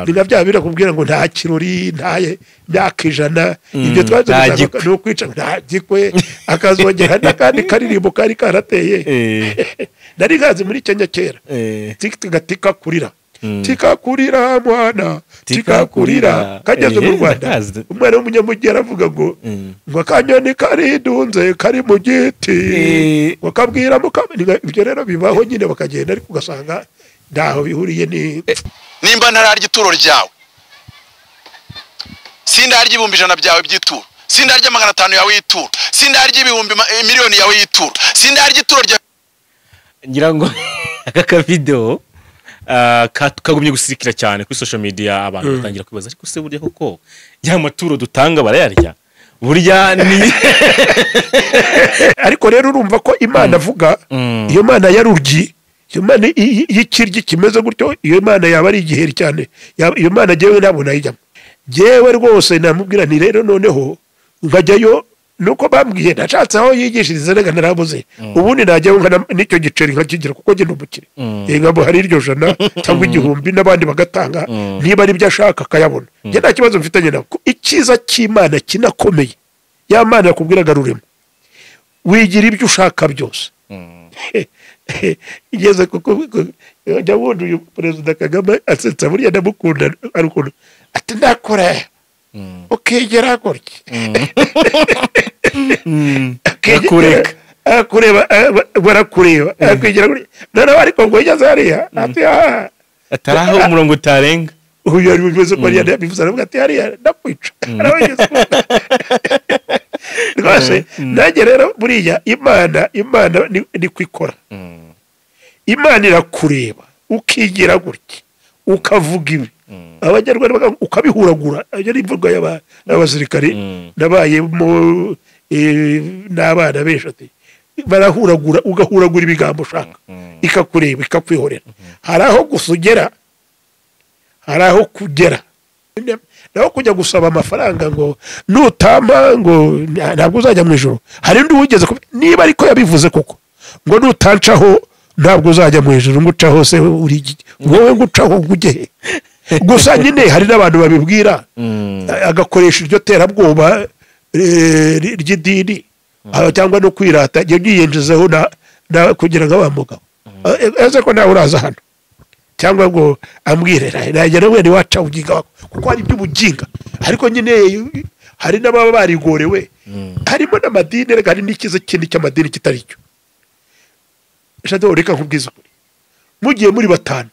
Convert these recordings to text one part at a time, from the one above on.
Ni bya birakubwira ngo nta kirori, nta myaka 100, ibyo twaje no kwica nta gikwe, akazongera n'akandi karirimbo kari karateye. Nari gazi muri Kenya kera. Tika kurira. Tika kurira mwana, tika kurira. Kageze mu Rwanda. Umwana w'umunyamujyi aravuga ngo ngo akanyoni karidunze kari mu giti. Ngo kabwira mukamenya ibyo rero bibaho nyine bakagenda ariko ugasanga ndaho bihuriye ni nimba ntararya ituro ryawe, sindarya 100,000 byawe by'ituro, sindarya 500 yawe y'ituro, sindarya 1,000,000 yawe y'ituro, sindarya ituro rya ngira ngo aka video kagumye gusirikira cyane kuri social media, abantu batangira kwibaza ariko se burya koko ya maturo dutanga barayarya burya ni ariko rero urumva ko Imana avuga iyo Mana yaruryi, iyo Mana y'ikiryi kimeze gutyo, iyo Mana yaba ari igiheri cyane, iyo Mana jewe nabona ayijyamo. Jewe rwose namubwira nti rero noneho nkajyayo nuko bambwiye nashatse aho yigishiriza rega narabuze, ubundi najyayo n'icyo giceri nkakigira kuko njye ndumukire, ngabo hari iryo 100 cyangwa 1000 n'abandi bagatanga niba ari byo ashaka akayabona, njye nta kibazo mfitanye nabo. Icyiza cy'Imana kinakomeye, ya Mana yakubwiraga rurema wigira ibyo ushaka byose. Igeze kuko jya wundi uyu Perezida Kagame asetsa burya ndamukunda arukunda ati ndakora ukigera gutya akureka akureba barakureba akwigira gutya noneho ariko ngo yigeze hariya ati ataraho umurongo utarenga uyu yari bivuze ko yari bivuze aravuga ati hariya ndakwica rwose. Nanjye rero buriya Imana ni kwikora, Imana irakureba ukigira gutya ukavuga ibi abanyarwanda ukabihuragura. Iyo ni imvugo y'abasirikari nabayemo n'abana benshi ati barahuragura, ugahuragura ibigambo ushaka, ikakureba ikakwihorera. Hari aho gusugera, hari aho kugera naho kujya gusaba amafaranga ngo nutama ngo ntabwo uzajya mu ijuru. Hari undi wigeze niba ariko yabivuze koko ngo nutancaho ntabwo uzajya mu ijuru, ngo ucaho se uri wowe, ngo ucaho ujye. Gusa nyine hari n'abantu babibwira agakoresha iryo terabwoba ry'idini cyangwa no kwirata, yiyenjezeho na kugira ngo abamugabo ese ko nawe uraza hano cyangwa ngo ambwire nagera wene waca uginga kuko hari iby'ubuginga. Ariko nyine hari n'ababa barigorewe, harimo n'amadini, reka hari n'ikiza kindi cy'amadini kitari cyo. Shado reka nkubwize ukuri, mugiye muri 5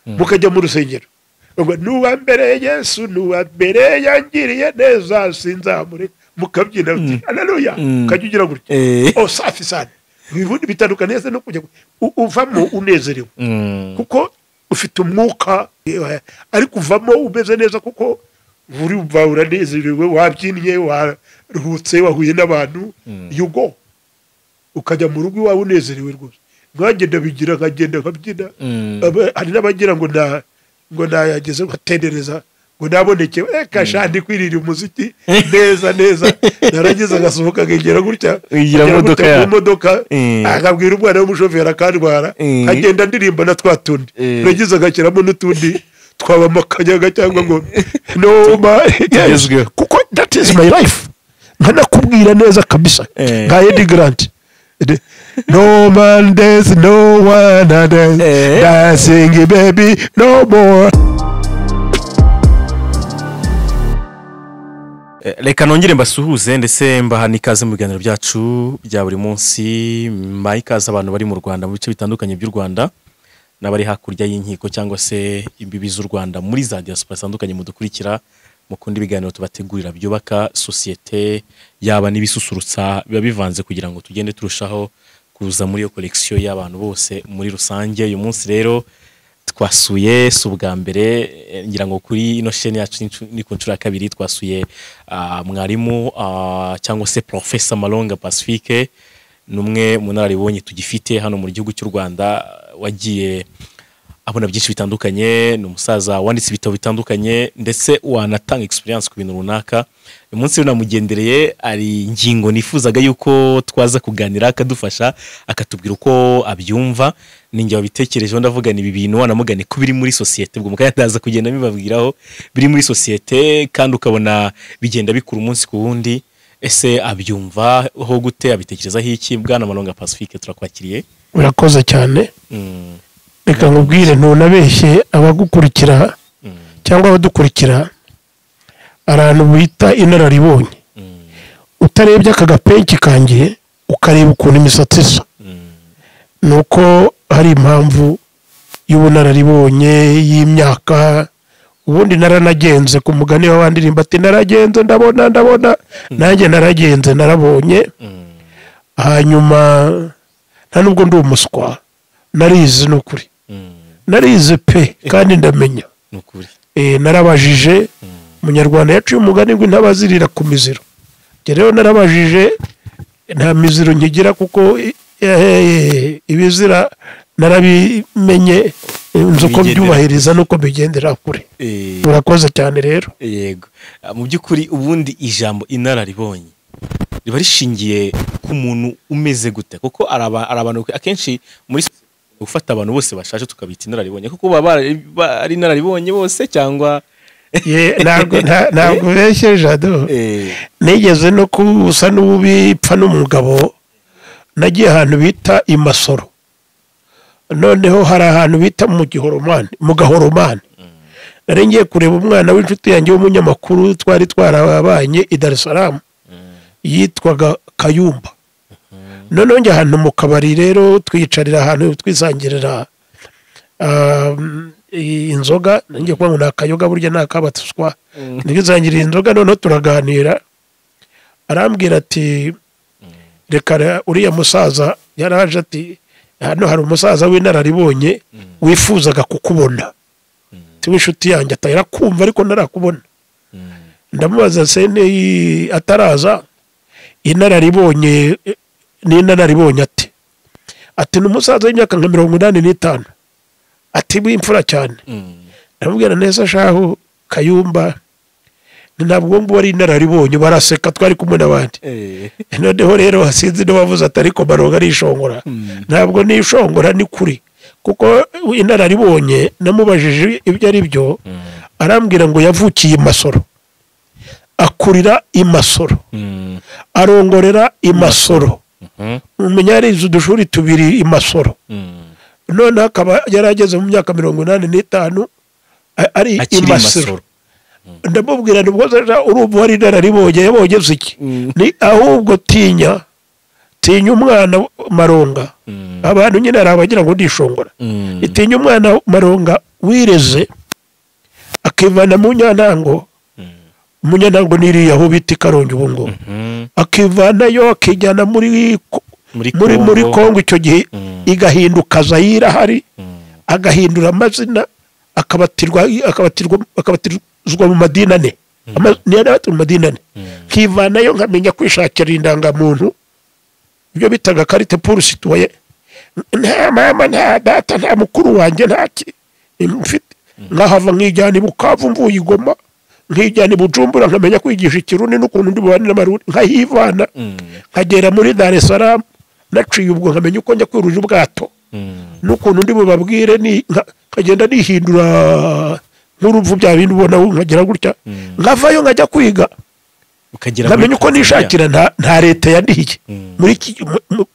mukajya mu rusengero ngo nuwa mbere Yesu nuwa mbere yangiriye neza sinzamure, mukabyina uti haleluya, ukajya ugira gutya oh safi sana. Ibibundi bitandukanye no kujya uvamo unezerewe kuko ufite umwuka, ariko uvamo umeze neza kuko buri umva uranezerewe, wabyinnye, waruhutse, wahuye n'abantu, you go ukajya mu rugo iwawe unezerewe rwose. Nkanjye ndabigira nkagenda nkabyina, hari n'abagira ngo ngo nayageze nkatendereza ngo naboneke reka shandi kwirira umuziki neza neza, narangiza agasohoka akegera gutya wigira mu modoka akabwira umwana w'umushoferi akantwara, agenda ndirimba na twa tundi, narangiza agashyiramo n'utundi twaba amakanyaga cyangwa ngo no ma kuko that is my life. Nkanakubwira neza kabisa nka Eddie Grant, no man there's no one dancing baby no more. Reka nongere mbasuhuze ndetse mbaha n'ikaze mu biganiro byacu bya buri munsi, mbaha ikaze abantu bari mu Rwanda mu bice bitandukanye by'u Rwanda n'abari hakurya y'inkiko cyangwa se imbibi z'u Rwanda muri za diaspora zitandukanye, mudukurikira mukundi ibiganiro tubategurira byubaka sosiyete, yaba n'ibisusurutsa biba bivanze kugira ngo tugende turushaho kuza muri iyo collection y'abantu bose muri rusange. Uyu munsi rero twasuye si ubwa mbere ngira ngo kuri ino chaîne yacu ni ku nshuro ya kabiri twasuye mwarimu cyangwa se Professor Malonga Pacifique, numwe mu nararibonye tugifite hano mu gihugu cy'u Rwanda, wagiye abona byinshi bitandukanye. Ni umusaza wanditse ibitabo bitandukanye ndetse wanatanga experience ku bintu runaka. Uyu munsi rero namugendereye, ari ingingo nifuzaga yuko twaza kuganira akadufasha, akatubwira uko abyumva. Ninjye wabitekerejeho, ndavuga ni ibi bintu wanamugane ko biri muri sosiyete, ubwo mukanya ndaza kugenda mbibabwiraho, biri muri sosiyete kandi ukabona bigenda bikura umunsi ku wundi. Ese abyumva ho gute, abitekerezaho iki? Bwana Malonga Pacifique, turakwakiriye. Urakoze cyane. Reka nkubwire, ntunabeshye abagukurikira cyangwa abadukurikira, ahantu bita inararibonye. Utarebye aka gapenki kanjye, ukareba ukuntu imisatsi isa, ni uko hari impamvu y'ubunararibonye y'imyaka. Ubundi naranagenze, ku mugani w'abandirimba ati naragenze ndabona ndabona, nanjye naragenze narabonye. Hanyuma nta nubwo ndi umuswa, narize, ni ukuri narize pe, kandi ndamenya. Ni ukuri. Narabajije. Umunyarwanda yaciye umugani ngo intabazirira ku miziro. Njye rero narabajije, nta miziro nkigira, kuko ibizira narabimenye, nzi uko Bigendera. mbyubahiriza n'uko mbigendera kure. Urakoze cyane rero. Yego. Mu by'ukuri ubundi ijambo inararibonye riba rishingiye ku muntu umeze gute? Kuko ari abantu akenshi muri gufata abantu bose bashaje tukabita inararibonye, kuko baba ari inararibonye bose cyangwa? Ye, ntabwo ubeshye Jado. Nigeze no kusa n'ubipfa n'umugabo, nagiye ahantu bita i Masoro, noneho hari ahantu bita mu Gihoromani, mu Gahoromani. Nari ngiye kureba umwana w'inshuti yanjye w'umunyamakuru twari twarabanye i Dar es Salaam, yitwaga Kayumba. Noneho njya ahantu mu kabari rero, twiyicarira ahantu twisangirira inzoga. Ngiye kuvuga ngo ni akayoga, burya ni akabatuswa. Twisangirira inzoga, noneho turaganira, arambwira ati reka uriya musaza yaraje, ati hano hari umusaza w'inararibonye wifuzaga kukubona, ati w'inshuti yanjye, atahera kumva ariko ntarakubona. Ndamubaza sene ataraza, inararibonye ni inararibonye ati ni umusaza w'imyaka nka 85, ati w'imfura cyane. Ndamubwira neza shahu Kayumba, ni ntabwo ngubu ari inararibonye. Baraseka, twari kumwe n'abandi. Noneho rero sinzi n'uwavuze ati ariko Maronga arishongora. Ntabwo nishongora, ni kuri, kuko inararibonye namubajije ibyo ari byo, arambwira ngo yavukiye i Masoro, akurira i Masoro, arongorera i Masoro, umenya yarize udushuri tubiri i Masoro, noneho akaba yari ageze mu myaka 85 ari i Akiri Masoro. Masoro. Ndamubwira nti ubwo se urumva wari inararibonye yabonye iki? Ni ahubwo tinya, tinya umwana Maronga. Abantu nyine hari abagira ngo ndishongora. Itinya umwana Maronga wireze, akivana mu Nyantango. Munyantango n'iriya aho bita i Karongi ubu ngubu. Akivanayo akijyana muri Muri muri Congo. Kongo icyo gihe, igahinduka Zayire ahari, agahindura amazina, akabatirwa akabatirwa akabatizwa mu madini ane. Niyo abatirwa mu madini ane, nkivanayo nkamenya kwishakira indangamuntu, ibyo bitaga carte pour citoyen. Nta mama, nta data, nta mukuru wanjye, nta ki mfite, nkahava nkijyana i Bukavu, mvuye i Goma nkijyana i Bujumbura, nkamenya kwigisha Ikirundi n'ukuntu ndi bubane n'Abarundi, nkahivana, nkagera muri Dar es Salaam naciye ubwo, nkamenya uko njya kwirurira ubwato n'ukuntu ndi bubabwire, ni nkagenda nihindura nk'urupfu, bya bindi ubona nkagira gutya, nkavayo nkajya kwiga, ukagera nkamenya muri uko Tanzania. nishakira. Nta leta yandihiye muri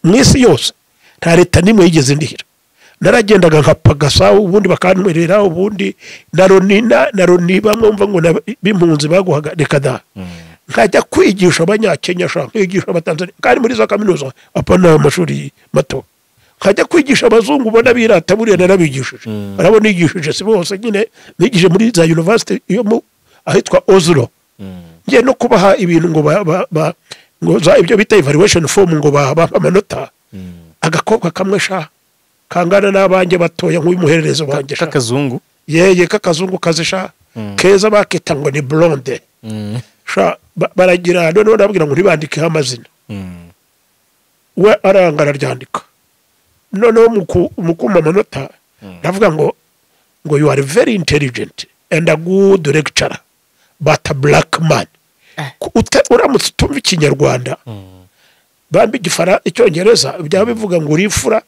mu isi yose, nta leta n'imwe yigeze indihira. Naragendaga nkapagasa, ubundi bakantwerera, ubundi na Loni na Loni bamwe mva ngo b'impunzi baguhaga, reka da. Nkajya kwigisha Abanyakenya sha, nkigisha Abatanzania, kandi muri za kaminuza, apana amashuri mato. Nkajya kwigisha abazungu ubona birata, buriya narabigishije, arabo nigishije si bose nyine, nigishije muri za university yo mu ahitwa Oslo. Ngiye no kubaha ibintu ngo ngo za ibyo bita evaluation form, ngo bampe amanota. Agakobwa kamwe sha kangana n'abanjye batoya, nk'uyu muhererezi wanjye sha. K'akazungu. Yeye, k'akazungu kazi sha, keza, bakita ngo ni blonde sha. Baragira noneho ndababwira ngo ntibandikeho amazina. We aranga araryandika. Noneho mu kumpa amanota ndavuga ngo Ngo "You are very intelligent and a good lecturer, but a black man." Uramutse utumva Ikinyarwanda, bambi igifara Icyongereza, byaba bivuga ngo uri imfura,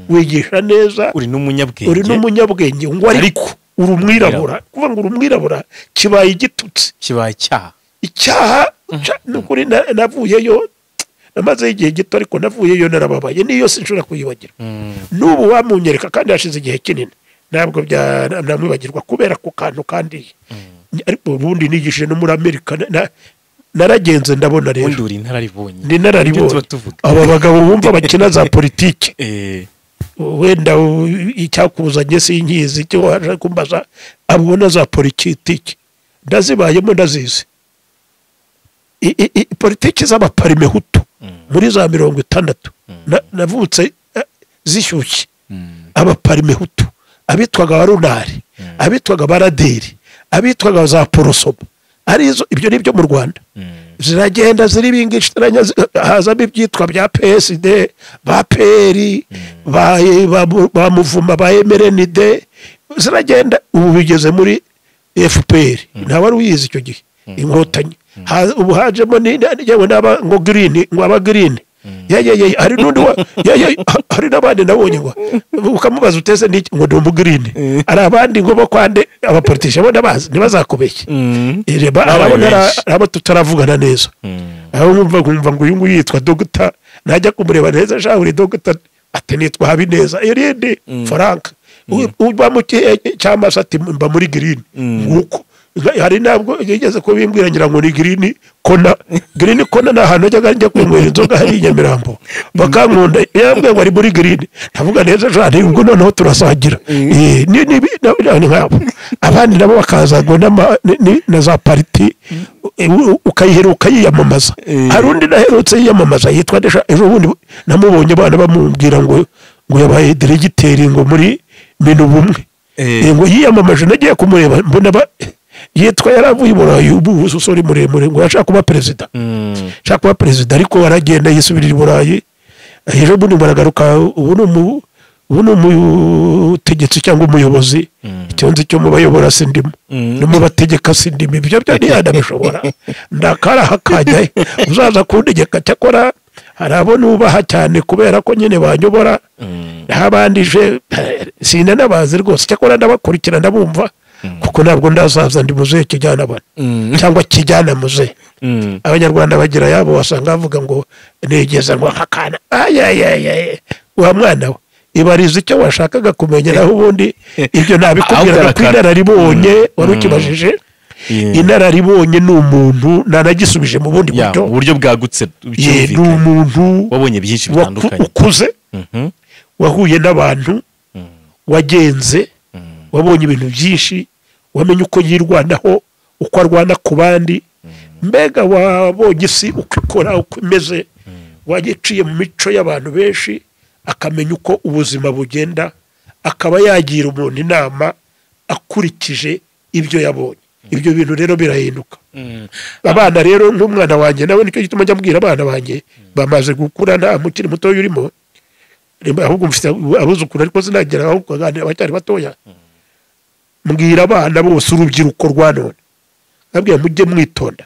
wigisha neza, uri n'umunyabwenge, uri n'umunyabwenge, ngo ariko uri umwirabura. Kuvuga ngo uri umwirabura kibaye igitutsi, kibaye icyaha. Icyaha. Ni ukuri navuyeyo, namazeyo igihe gito, ariko navuyeyo narababaye, niyo sinshobora kuyibagira. N'ubu wamunyereka kandi hashize igihe kinini, ntabwo namwibagirwa kubera ku kantu kandi. Ariko ubundi nigishije no muri Amerika, naragenze ndabona rero. Ubundi uri inararibonye. Ni inararibonye. Ibyo tuba tuvuga. Aba bagabo bumva bakina za politiki, wenda icyakuzanye sinkizi, icyo waje kumbaza, abona za politiki ndazibayemo, ndazizi. Politiki z'abaparimehutu muri za 60, navutse zishyushye. Abaparimehutu, abitwaga abarunari, abitwaga abaraderi, abitwaga za Aprosoma, arizo ibyo ni byo mu Rwanda, ziragenda ziribingishanya, hazamo ibyitwa bya PSD, ba PL, ba Muvuma, ba MRND, ziragenda, ubu bigeze muri FPR. Nta wari uyizi icyo gihe, Inkotanyi. Ubu hajemo yewe n'aba ngo green, ngo aba green, ye, hari n'undi ye, hari n'abandi nabonye ngo ukamubaza uteze n'iki, ngo ndi umugreen. Hari abandi ngo bo kwande abapoliticiens bo ndabazi, ntibazakubeshye. Reba, Babaye arabona benshi. Abo tutaravugana neza, aho nkumva ngo uyu nguyu yitwa dogita, najya kumureba neza, sha uri dogita? Ati nitwa Habineza irindi Frank. Uba mu kihe cyangwa se? Ati mba muri green. Nguko hari ntabwo yigeze kubimbwira, ngira ngo ni Green Corner. Green Corner ni ahantu najyaga njya kwinywera inzoga hari i Nyamirambo, bakankunda. Yambwiye ngo ari muri green, ndavuga neza jane, ubwo noneho turasangira. Ni nk'abo. Abandi nabo bakaza ngo na za parti, ukayiheruka yiyamamaza. Hari undi naherutse yiyamamaza yitwa Desha, ejo bundi namubonye abana bamubwira ngo yabaye diregiteri ngo muri Minubumwe. Ngo yiyamamaje, nagiye kumureba mbona yitwa, yaravuye i Burayi, ubu usore muremure, ngo yashaka kuba perezida, ashaka kuba perezida, ariko aragenda yisubirira i Burayi. Ejo bundi baragaruka, ubu ni umutegetsi cyangwa umuyobozi. Icyo nzi cyo mu bayobora sindimo, no mu bategeka sindimo, ibyo byo ntiyanabishobora, ndakaraha kajyayo uzaza kuntegeka. Cyakora hari abo nubaha cyane kubera ko nyine banyobora, naho abandi je sinanabazi rwose. Cyakora ndabakurikira, ndabumva, kuko ntabwo ndazaza ndi muzehe kijyana abana cyangwa kijyana muzehe. Abanyarwanda bagira yabo, wasanga bavuga ngo nigeze ngo akana ayayayay. Wa mwana we, ibariza icyo washakaga kumenya, naho ubundi ibyo nabikubwiraga ko inararibonye wari ukibajije. Inararibonye ni umuntu, nanagisubije mu bundi buryo. Mu buryo bwagutse. Ni umuntu wabonye byinshi bitandukanye, ukuze, wahuye n'abantu, wagenze, wabonye ibintu byinshi, wamenye uko yirwanaho, uko arwana ku bandi, mbega wabonye isi uko ikora, uko imeze, wagiciye mu mico y'abantu benshi, akamenya uko ubuzima bugenda, akaba yagira umuntu inama akurikije ibyo yabonye. Ibyo bintu rero birahinduka. Abana rero, nk'umwana wanjye nawe, nicyo gituma njya mbwira abana banjye bamaze gukura, nta mukiri mutoya urimo, ahubwo mfite abuzukuru, ariko sinagera aho kuganira, abacyari batoya. Mbwira abana bose, urubyiruko rwa none, nkabwira mujye mwitonda,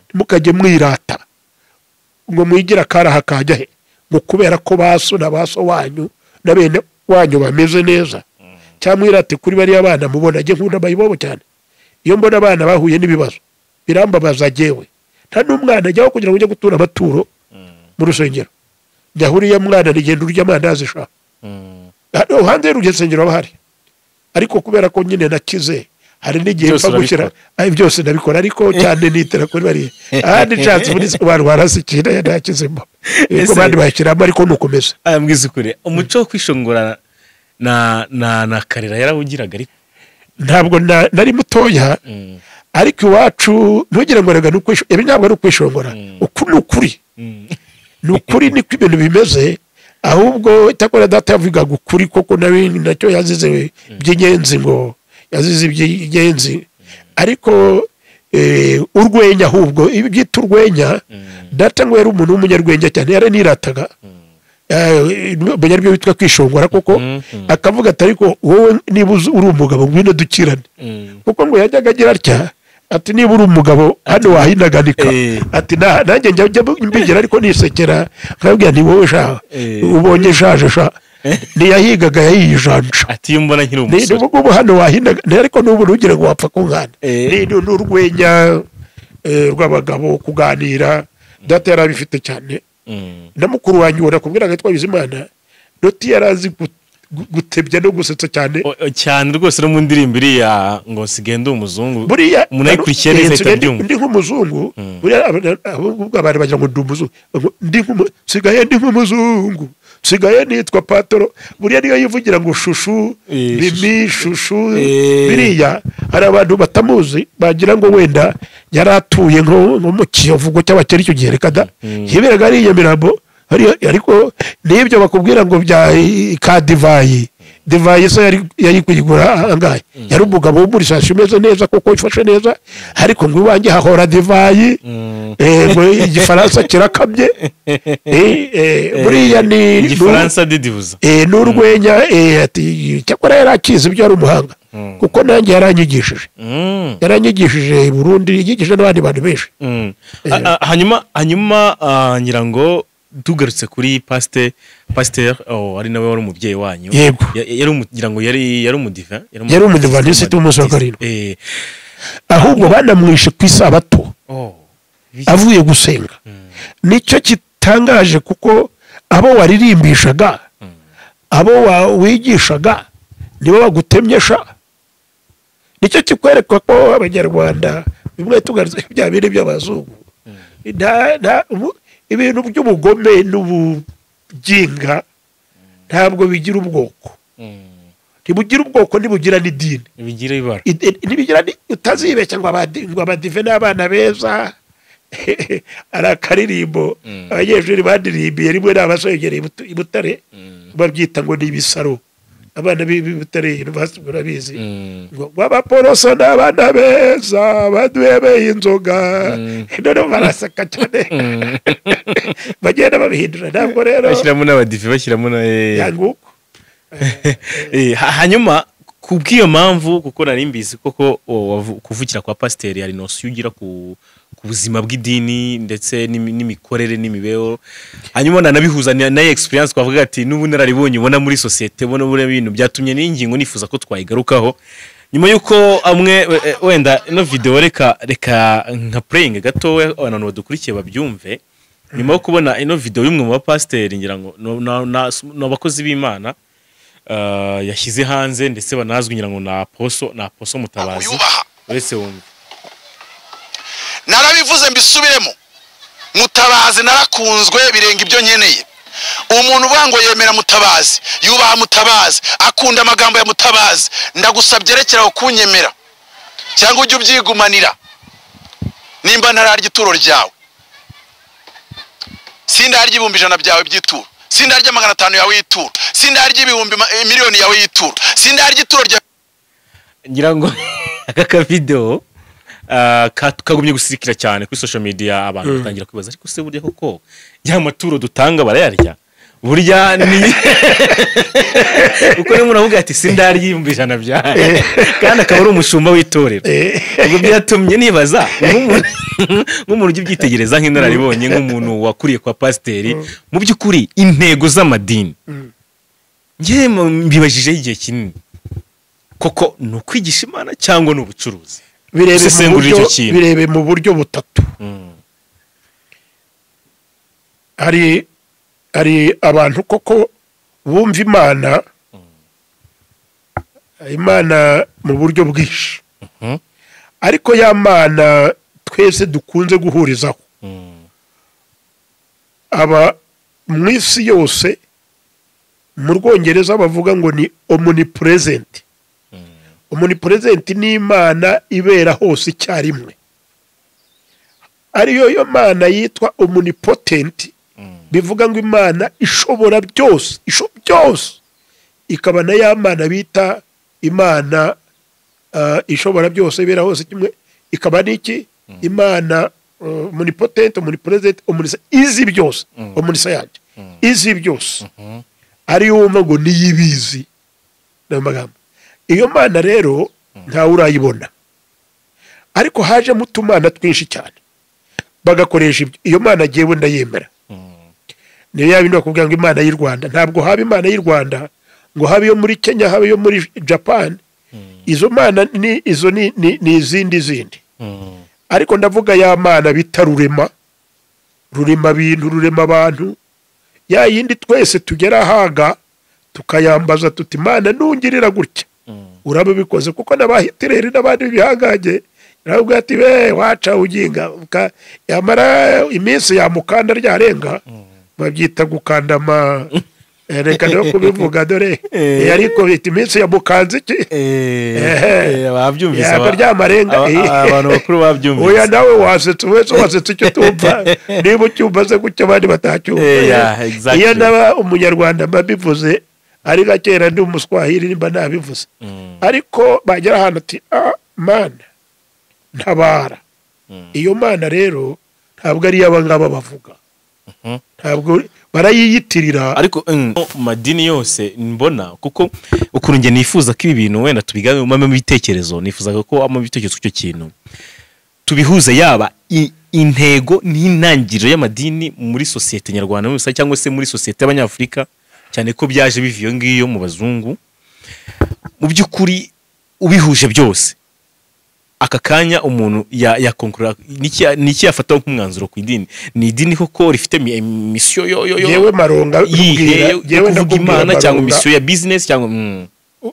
ntimukajye mwirata ngo mwigire akaraha kajya he, ngo kubera ko baso na baso wanyu na bene wanyu bameze neza, cyangwa mwirate kuri bariya bana mubona. Njye nkunda abayibobo cyane. Iyo mbona abana bahuye n'ibibazo birambabaza. Jyewe nta n'umwana ajyaho kugira ngo ujye gutura amaturo mu rusengero, njya uriya mwana rigenda urya amandazi sha. Hano hanze y'urusengero haba hari, ariko kubera ko nyine nakize, hari n'igihe Byose mpfa gushyira. Ay, byose ndabikora, ariko cyane nitera kuri bariya. Ahandi nshatse muri abantu barasikira nakizemo. Yego, abandi bayashyiramo, ariko nukomeza. Aya, mbwiza ukuri, umuco wo kwishongora na Karera yarawugiraga, ariko Ntabwo nari mutoya, ariko iwacu ntugire ngo rega ibi ntabwo ari ukwishongora, uku ni ukuri, ni ukuri, niko ibintu bimeze. Ahubwo icyakora data yavugaga ukuri koko, nawe nacyo yazize by'inyenzi, ngo yazize iby'inyenzi, ariko urwenya, ahubwo ibi byita urwenya, data ngo yari umuntu w'umunyarwenya cyane, yaranirataga. Menya aribyo bitwa kwishongora koko. Akavuga ati ariko wowe niba uri umugabo ngwino dukirane, kuko ngo yajyaga agira atya ati niba uri umugabo hano wahinaganika, ati nanjye njya mbigira ariko nisekera nkabwira ni wowe sha ubonye shaje sha ntiyahigaga yayijanja, ati iyo mbona nkiri umusore ubu hano wahinaga, ariko n'ubu ntugire ngo wapfa kunkana. Ni n'urwenya rw'abagabo kuganira, data yari abifite cyane. Na mukuru wanjye ubona kubwira ngo yitwa Bizimana Loti yari azi gutebya no gusetsa cyane cyane rwose. No mu ndirimbo iriya ngo nsigaye ndi umuzungu, buriya umuntu ayikurikiye neza ahita abyumva. Ndi nk'umuzungu buriya, ahubwo abantu bagira ngo ndi umuzungu, nsigaye ndi nk'umuzungu, nsigaye nitwa Patoro. Buriya niyo yivugira ngo shushu bimi shushu, biriya hari abantu batamuzi bagira ngo wenda yari atuye nko mu Kiyovu cy'abakera icyo gihe, reka da, yiberaga ari i Nyamirambo. Ariko n'ibyo bakubwira ngo bya ka divayi, divayi se yari kuyigura angahe? Yari umugabo wo muri sitasiyo umeze neza kuko ifashe neza, ariko ngo iwanjye hahora divayi, ngo igifaransa kirakamye. Buriya ni igifaransa didibuza n'urwenya. Ati cyakora yari akizi ibyo, yari umuhanga kuko nanjye yaranyigishije, yaranyigishije i Burundi, yigishije n'abandi bantu benshi. Hanyuma ngira ngo tugarutse kuri pasteur ari nawe wari umubyeyi wanyu. Yego. Yari ngira ngo yari umudiva, yari umudivantisiti w'umunsi wa karindwi. Ahubwo banamwishe ku isabato avuye gusenga. Nicyo kitangaje kuko abo waririmbishaga, abo wigishaga nibo bagutemyesha. Nicyo kikwereka ko abanyarwanda bimwe tugarutse bya bindi by'abazungu, ibintu by'ubugome n'ubuginga ntabwo bigira ubwoko, ntibugira ubwoko, ntibugira n'idini, ntibigira ibara, ntibigira. Utazibeshya ngo abadive n'abana beza. Ari akaririmbo abanyeshuri bandirimbiye rimwe n'abasogereye i Butare, babyita ngo ni ibisaro. Abana b'i Butare urabizi, ngo abaporoso n'abana beza baduhebeye inzoga, noneho baraseka cyane bagenda babihindura. Ntabwo rero bashyiramo n'abadive, bashyiramo na yanguko. Hanyuma kubw'iyo mpamvu, kuko nari mbizi koko kuvukira kwa pasiteri hari nosiyo ugira ku buzima bw'idini ndetse n'imikorere n'imibereho, hanyuma nanabihuza na experience twavuga ati n'ubunararibonye ubona muri sosiyete, ubona buriya bintu byatumye n'ingingo nifuza ko twayigarukaho nyuma y'uko amwe wenda ino video reka nka playing gato abantu badukurikiye babyumve. Nyuma yo kubona ino video y'umwe mu bapasiteri, ngira ngo n'abakozi b'Imana yashyize hanze ndetse banazwi ngira ngo na Aposo Mutabazi, uretse wumve. Narabivuze mbisubiremo, Mutabazi narakunzwe birenga ibyo nkeneye. Umuntu uvuga ngo yemera Mutabazi, yubaha Mutabazi, akunda amagambo ya Mutabazi, ndagusabye rekeraho kunyemera cyangwa ujye ubyigumanira. Nimba ntararya ituro ryawe, sindarya 100,000 byawe by'ituro, sindarya 500 yawe y'ituro, sindarya 1,000,000 yawe y'ituro, sindarya ituro rya. Ngira ngo aka video kagumye gusirikira cyane kuri social media, abantu batangira kwibaza ariko se burya koko ya maturo dutanga barayarya burya ni uko rero muravuga ati sindarya 100,000 byawe kandi akaba ari umushumba w'itorero. Ubwo byatumye nibaza nk'umuntu ujya ubyitegereza nk'inararibonye, nk'umuntu wakuriye kwa pasiteri, mu by'ukuri intego z'amadini njye mbibajijeho igihe kinini, koko ni ukwigisha Imana cyangwa ni ubucuruzi? Birebe mu buryo butatu. Hari abantu koko bumva Imana mu buryo bwinshi, ariko ya Mana twese dukunze guhurizaho aba mu isi yose, mu Rwongereza bavuga ngo ni omnipresent. Omnipresent ni Imana ibera hose icyarimwe, ariyo yo Mana yitwa omnipotent, bivuga ngo Imana ishobora byose, byose, ikaba na ya Mana bita Imana ishobora byose ibera hose kimwe, ikaba n'iki Imana omnipotent, omnipresent, omniscient, izi byose, omniscient. Izi byose ariyo wumva ngo niyibizi n'amagambo. Iyo mana rero ntawe urayibona, ariko hajemo utumana twinshi cyane bagakoresha ibyo. Iyo mana jyewe ndayemera. Niyo yaba indi bakubwira ngo Imana y'u Rwanda, ntabwo haba Imana y'u Rwanda ngo habe iyo muri Kenya, habe iyo muri Japan. Izo mana ni izo ni izindi zindi. Ariko ndavuga ya mana bita rurema, rurema bintu, rurema abantu, ya yindi twese tugera haga tukayambaza tuti Mana nungirira gutya uraba bikoze. Kuko n'abahitireri n'abandi b'ibihangange nabwo ati be waca uginga yamara iminsi yamukanda ryarenga babyita gukandama. Reka no kubivuga dore ariko bita iminsi yamukanze iki babyumvise ryamarenga abantu bakuru babyumvise. Oya nawe wasetse wese wasetse icyo tumva niba ucyumva se gutyo abandi batacyumva. Iyo naba umunyarwanda mbabivuze ari gakera ndi umuswahili nimba nabivuze, ariko bagera ahantu ati mana ntabara. Iyo mana rero ntabwo ari iy'abangaba bavuga, ntabwo barayiyitirira. Ariko madini yose mbona, kuko ukuntu nge nifuza ko ibi bintu wenda tubiganiramo ibitekerezo, nifuzaga ko amo ibitekerezo cyo kintu tubihuze, yaba intego n'intangiriro y'amadini muri sosiyete nyarwanda muri cyangwa se muri sosiyete y'abanyafurika, cyane ko byaje biva iyo ngiyo mu bazungu. Mu by'ukuri ubihuje byose aka kanya umuntu yakonkurura niki yafata nk'umwanzuro ku idini. Ni idini koko rifite mission yo yo yewe Maronga yewe ndakuvuga Imana cyangwa mission ya business cyangwa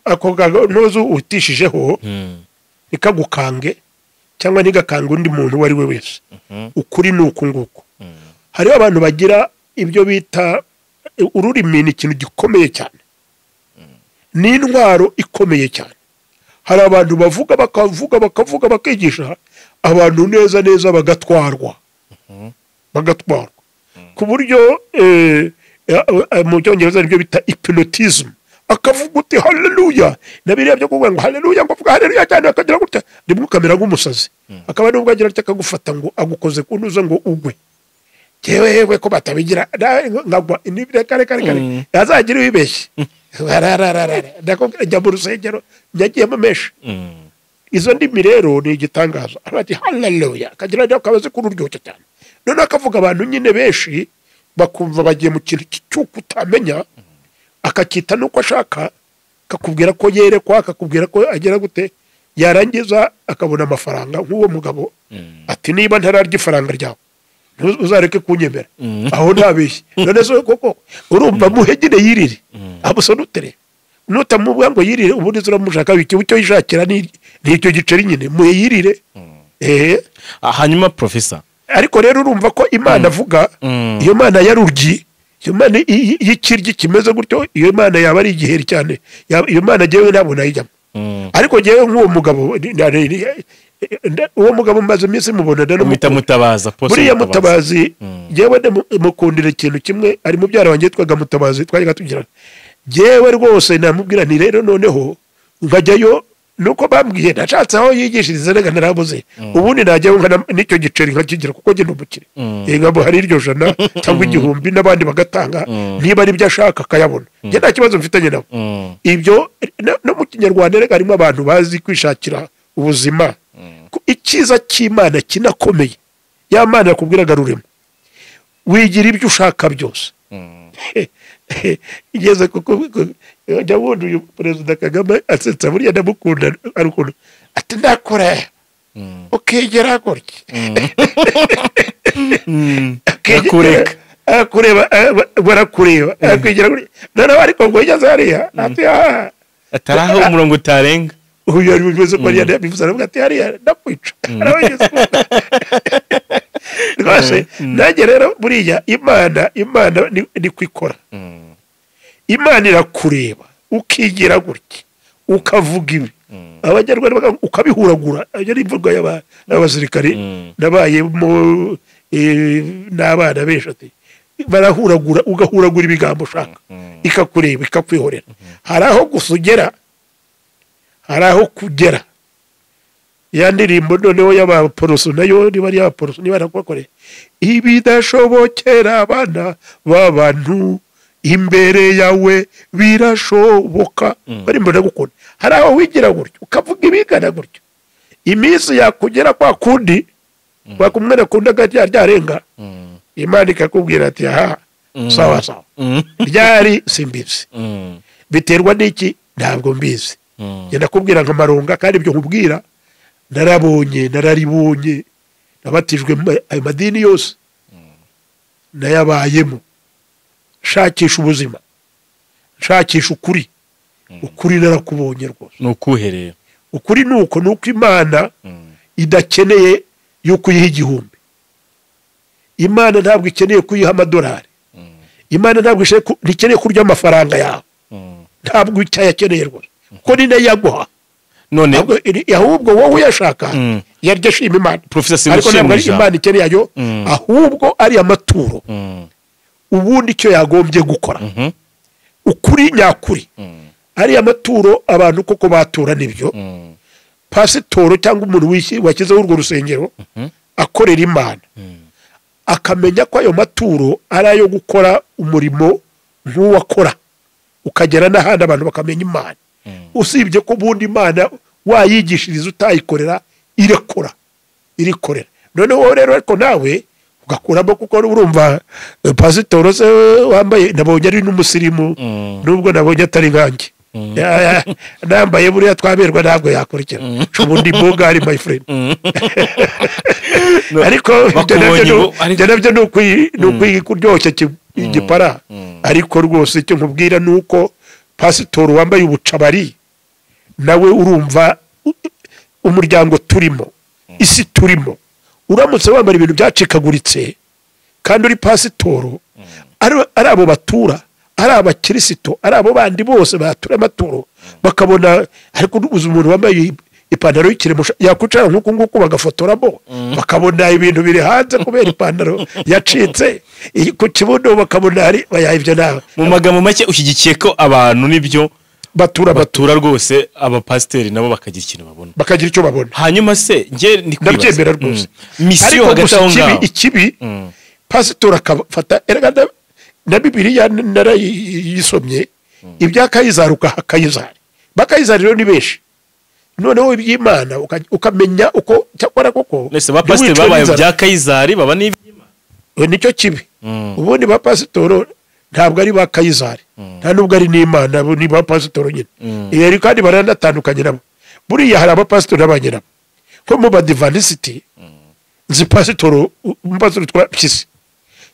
ako nozo utishijeho ikagukange cyangwa ntigakanga undi muntu wari we wese. Ukuri ni uku nguku. Hariho abantu bagira ibyo bita ururimi, ni ikintu gikomeye cyane, ni intwaro ikomeye cyane. Hari abantu bavuga bakavuga bakavuga bakigisha abantu neza neza bagatwarwa, bagatwarwa ku buryo mu cyongereza nibyo bita hypnotism. Akavuga uti haleluya, nabiriya byo kuvuga ngo haleluya, ngo avuga haleluya cyane akagira gutya rimwe ukamera nk'umusazi, akaba nubwo agira atya akagufata ngo agukoze kunuza ngo ugwe. Yewe ko batabigira nkagwa reka reka reka azagira wibeshye ndakubwira njya mu rusengero njyagiyemo menshi. Izo ndimi rero ni igitangaza. Ati haleluya akagira rero kabaze kururyoshya cyane, noneho akavuga abantu nyine benshi bakumva bagiye mu kintu cy'uko utamenya, akacyita nuko ashaka, akakubwira ko yerekwa, akakubwira ko agera gute, yarangiza akabona amafaranga nk'uwo mugabo ati niba ntararya ifaranga ryawe uzareke kunyemera aho ntabeshye. None se koko urumva muhegire yirire abusonutere nutamubwa ngo yirire ubundi uramushaka biki icyo yishakira ni icyo giceri nyine muhe yirire. Hanyuma professor, ariko rero urumva ko Imana avuga iyo mana yaruryi, iyo mana y'ikiryi kimeze gutyo, iyo mana yaba ari igiheri cyane, iyo mana jewe ntabwo nayijyamo. Ariko jewe nk'uwo mugabo, uwo mugabo maze iminsi mubona ndamwita Mutabaza, buriya Mutabazi jewe mukundira ikintu kimwe, ari mubyara wanjye yitwaga Mutabazi twajyaga tugirana. Jewe rwose namubwira nti rero noneho nkajyayo nuko bambwiye nashatse aho yigishiriza rega narabuze, ubundi najyayo n'icyo giceri nkakigira kuko njye ndumukire, nkabo hari iryo jana cyangwa 1000 n'abandi bagatanga niba ari byo ashaka akayabona, njye nta kibazo mfitanye nabo. Ibyo no mu kinyarwanda rega harimo abantu bazi kwishakira ubuzima. Icyiza cy'Imana kinakomeye, ya Mana yakubwiraga rurema wigira ibyo ushaka byose. Igeze kuko njya wundi uyu Perezida Kagame asetsa buriya ndamukunda arukunda ati ndakora ukigera gutya akureka barakureba akigera gutya, noneho ariko ngo yigeze hariya ati ataraho umurongo utarenga. Uyu yari bivuze ko yari bivuze aravuga ati hariya ndakwica. Rwose nanjye rero buriya Imana ni kwikora. Imana irakureba ukigira gutya ukavuga ibi abanyarwanda ukabihuragura. Iyo ni imvugo y'abasirikari nabayemo n'abana benshi ati barahuragura, ugahuragura ibigambo ushaka, ikakureba ikakwihorera. Hari aho gusa ugera, hari aho kugera Ya ndirimbo noneho y'abaporoso nayo niba ari y'abaporoso niba nakubakoreye, ibidashobokera abana b'abantu imbere yawe birashoboka. Bari mbona gukunda. Hari aho wigira gutyo ukavuga ibigana gutyo, iminsi yakugera kwa kundi wakumwere kundaga ryarenga, Imana ikakubwira ati aha sawa sawa. Ryari simbizi, biterwa n'iki ntabwo mbizi. Ngenda kubwira nka Maronga, kandi ibyo nkubwira narabonye, nararibonye, nabatijwe ayo madini yose nayabayemo, nshakisha ubuzima, nshakisha ukuri. Ukuri narakubonye rwose. Ni ukuhe rero? Ukuri nuko nuko Imana idakeneye yuko uyiha 1000. Imana ntabwo ikeneye kuyiha amadolari. Imana ntabwo ikeneye kurya amafaranga yawe. Ntabwo icyayakeneye rwose, kuko ni nayo yaguha. None ahubwo wowe uyashaka yaryo shima Imana. Ariko ntabwo ari Imana ikeneye ayo, ahubwo ari amaturo. Ubundi icyo yagombye gukora, ukuri nyakuri, ari amaturo abantu koko batura nibyo. Pasitoro cyangwa umuntu washyizeho urwo rusengero akorera Imana, akamenya ko ayo maturo ari ayo gukora umurimo nk'uwakora, ukagera n'ahandi abantu bakamenya Imana. Usibye ko ubundi Imana wayigishiriza utayikorera, irekora irikorera. Noneho rero ariko nawe ugakuramo, kuko urumva pasitoro se wambaye, nabonye ari n'umusirimu, nubwo nabonye atari nkanjye nambaye buriya twaberwa ntabwo yakurikira ubundi bogari my friend. Ariko ibyo nabyo ni ukuryoshya igipara. Ariko rwose icyo nkubwira ni uko pasitoro wambaye ubucabari nawe urumva umuryango turimo, isi turimo, uramutse wambara ibintu byacikaguritse kandi uri pasitoro, ari abo batura, ari abakirisito, ari abo bandi bose batura amaturo bakabona. Ariko uzi umuntu wambaye ipantaro y'ikiremo yakwicara nk'uku nguku bagafotoramo, bakabona ibintu biri hanze kubera ipantaro yacitse ku kibuno, bakabona hari ibyo. Nawe mu magambo make ushyigikiye ko abantu nibyo batura rwose, abapasiteri nabo bakagira ikintu babona, bakagira icyo babona. Hanyuma se nge ndi kwibaza, ndabyemera rwose. Misiyo hagati aho ngaho ikibi pasitori akafata, erega na Bibiliya narayisomye, ibya Kayizari ukaha Kayizari, bakayizari rero ni benshi. Noneho iby'Imana ukamenya uko cyakora koko. Nese ba pasiteri babaye bya Kayizari baba n'iby'Imana, nicyo kibi. Ubundi ba pasitoro ntabwo ari ba Kayizari, nta nubwo ari n'Imana, ni ba pasitoro nyine. Yari kandi baranatandukanye nabo. Buriya hari abapasitori n'abanyirabo. Nko mu Badivantiste nzi pasitoro, umupasitori twa Mpyisi.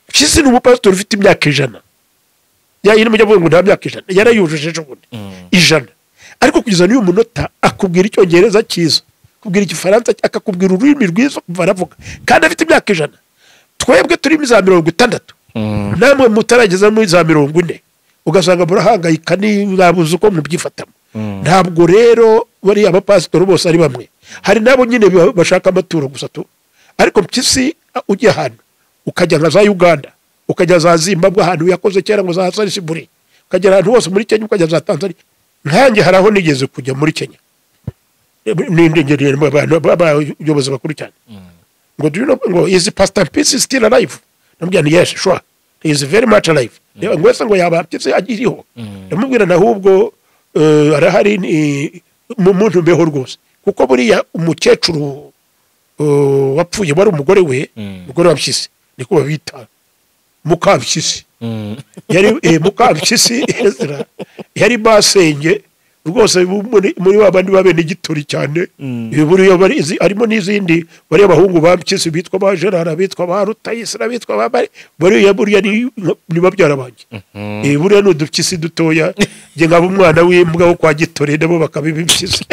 Mpyisi ni umupasitori ufite imyaka 100. Yayini mujya avuga ngo nta myaka 100, yarayujuje ejo bundi 100. Ariko kugeza n'uyu munota akubwira icyongereza cyiza, akubwira igifaransa, akakubwira ururimi rwiza kuva aravuga, kandi afite imyaka 100. Twebwe turi mu za 60, namwe mutarageza muri za 40, ugasanga murahangayika nibabuze uko mubyifatamo. Ntabwo rero bari abapasitori bose ari bamwe. Hari nabo nyine bashaka amaturo gusa tu. Ariko Mpyisi ujya hano ukajya nka za Uganda, ukajya za Zimbabwe, ahantu yakoze kera ngo za Salisbury, ukagera ahantu hose muri Kenya, ukajya za Tanzania. Nkanjye hari aho nigeze kujya muri Kenya, n'indengereye abantu abayobozi bakuru cyane, ngo do you know ngo is Pastor Mpyisi still alive? Ndamubwira nti yes sure, he is very much alive. Ngo ese ngo yaba Mpyisi agiriho? Ndamubwira nahubwo arahari mu muntu mbeho rwose, kuko buriya umukecuru wapfuye wari umugore we, umugore wa Mpyisi niko babita Mukampyisi. Yari Mukampyisi Ezra yari basenge rwose muri babandi babene gitori cyane. Buriya bari harimo n'izindi bari abahungu ba Mpyisi bitwa ba Gerard, bitwa ba Rutayisira, bitwa ba bari buriya ni babyara banjye. Buriya n'udupyisi dutoya, nge ngaba umwana w'imbwa wo kwa Gitore nabo bakabiba impyisi.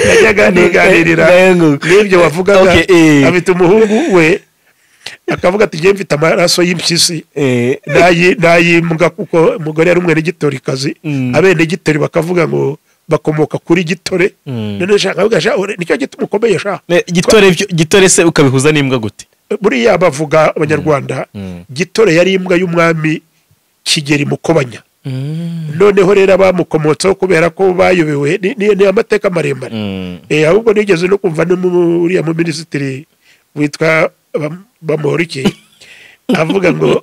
Najyaga niganirira n'ibyo wavugaga, afite umuhungu we akavuga ati ngiye mfite amaraso y'impyisi n'ayimbwa, kuko umugore yari umwene gitorikazi, abene gitori bakavuga ngo bakomoka kuri Gitore. None shaka avuga sha nicyo gituma ukomeye sha Gitore. Gitore se ukabihuza n'imbwa gute? Buriya bavuga abanyarwanda Gitore yari imbwa y'umwami Kigeri Mukobanya. Noneho rero abamukomotseho kubera ko bayobewe ni amateka maremare. Ahubwo nigeze no kumva n'uriya mu minisitiri witwa Bamporiki avuga ngo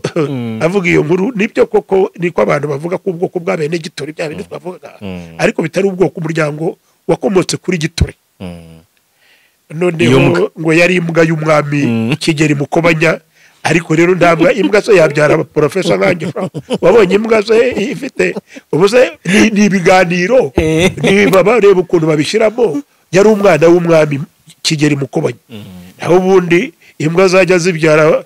avuga iyo nkuru, nibyo koko niko abantu bavuga ko ubwoko bwa bene Gitore bya bindi twavugaga, ariko bitari ubwoko, umuryango wakomotse kuri Gitore. Noneho ngo yari imbwa y'umwami Kigeli Mukobanya. Ariko rero ntabwo imbwa se yabyara abaprofesa nkanjye. Wabonye imbwa se ifite ubuze ni ibiganiro niba bareba ukuntu babishyiramo. Yari umwana w'umwami Kigeli Mukobanya. Naho ubundi imbwa zajya zibyara,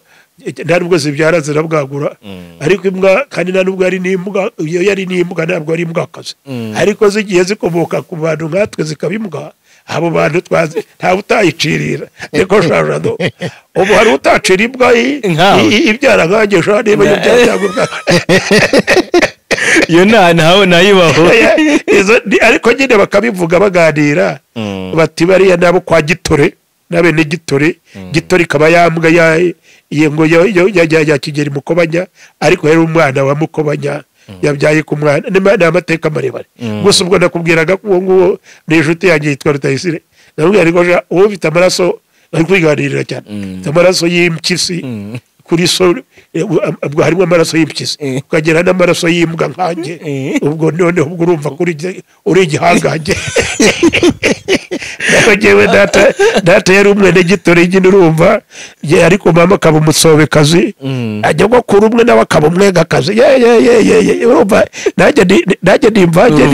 nta nubwo zibyara zirabwagura, ariko imbwa kandi nta nubwo ari n'imbwa, iyo yari n'imbwa ntabwo ari imbwakazi, ariko zigiye zikomoka ku bantu nkatwe zikaba imbwa. Abo bantu twazi nta utayicirira, niko shajado. Ubu hari utacira imbwa ibyara nkanjye sha, niba ibyara iyo ntawe nayibaho. Ariko nyine bakabivuga baganira bati bariya nabo kwa Gitore n'abene Gitore, Gitore ikaba yambwa ya ngo ya Kigeli Mukobanya, ariko yari umwana wa Mukobanya yabyaye ku mwana. Ni amateka maremare. Gusa ubwo nakubwiraga ko uwo nguwo ni inshuti yanjye yitwa Rutayisire, ndamubwira ariko uwo ufite amaraso bari kwiganirira cyane, amaraso y'impyisi kuri so, ubwo harimo amaraso y'impyisi ukagira n'amaraso y'imbwa nkanjye, ubwo noneho ubwo urumva kuri uri igihangange. Naho njyewe data yari umwene Gitore nyine urumva, ariko mama akaba umusobekazi, ajya gukura umwe nawe akaba umwegakazi. Ye urumva nanjye ni imvange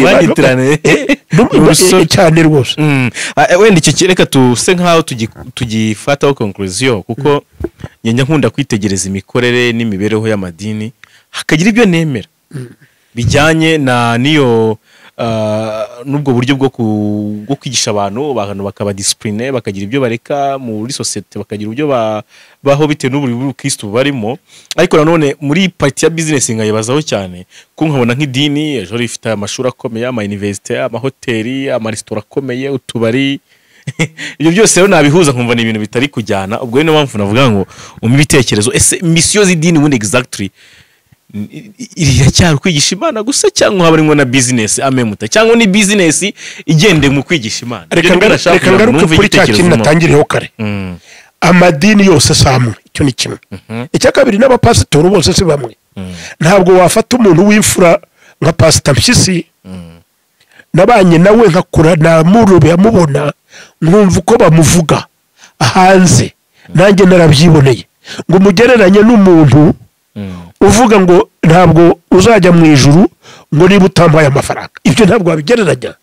cyane rwose. Wenda icyo reka tuse nkaho tugifataho conclusion, kuko njya nkunda kwitegereza imikorere n'imibereho y'amadini, hakagira ibyo nemera bijyanye na niyo n'ubwo buryo bwo kwigisha abantu bakaba discipline, bakagira ibyo bareka muri societe, bakagira ibyo baho bitewe n'ubukristo barimo. Ariko nanone muri party ya business nkayibazaho cyane, ko nkabona nk'idini ejo rifite amashuri akomeye, ama university, amahoteli, amaresitora akomeye, utubari, ibyo byose rero nabihuza nkumva ni ibintu bitari kujyana. Ubwo rero mpamvu navuga ngo umpe ibitekerezo, ese mission z'idini ubundi exactly iracyari kwigisha Imana gusa, cyangwa haba harimo na business amemuta, cyangwa ni business igende mu kwigisha Imana? Reka ngaruke kuri cya kintu natangiriyeho kare. Amadini yose si amwe, icyo ni kimwe. Icya kabiri, n'abapasitori bose si bamwe. Ntabwo wafata umuntu w'imfura nka Pastor Mpyisi, nabanye nawe nkakura namurube amubona, nkumva uko bamuvuga hanze, nanjye narabyiboneye, ngo mugereranye n'umuntu uvuga ngo ntabwo uzajya mu ijuru ngo niba utambaye amafaranga. Ibyo ntabwo wabigereranya,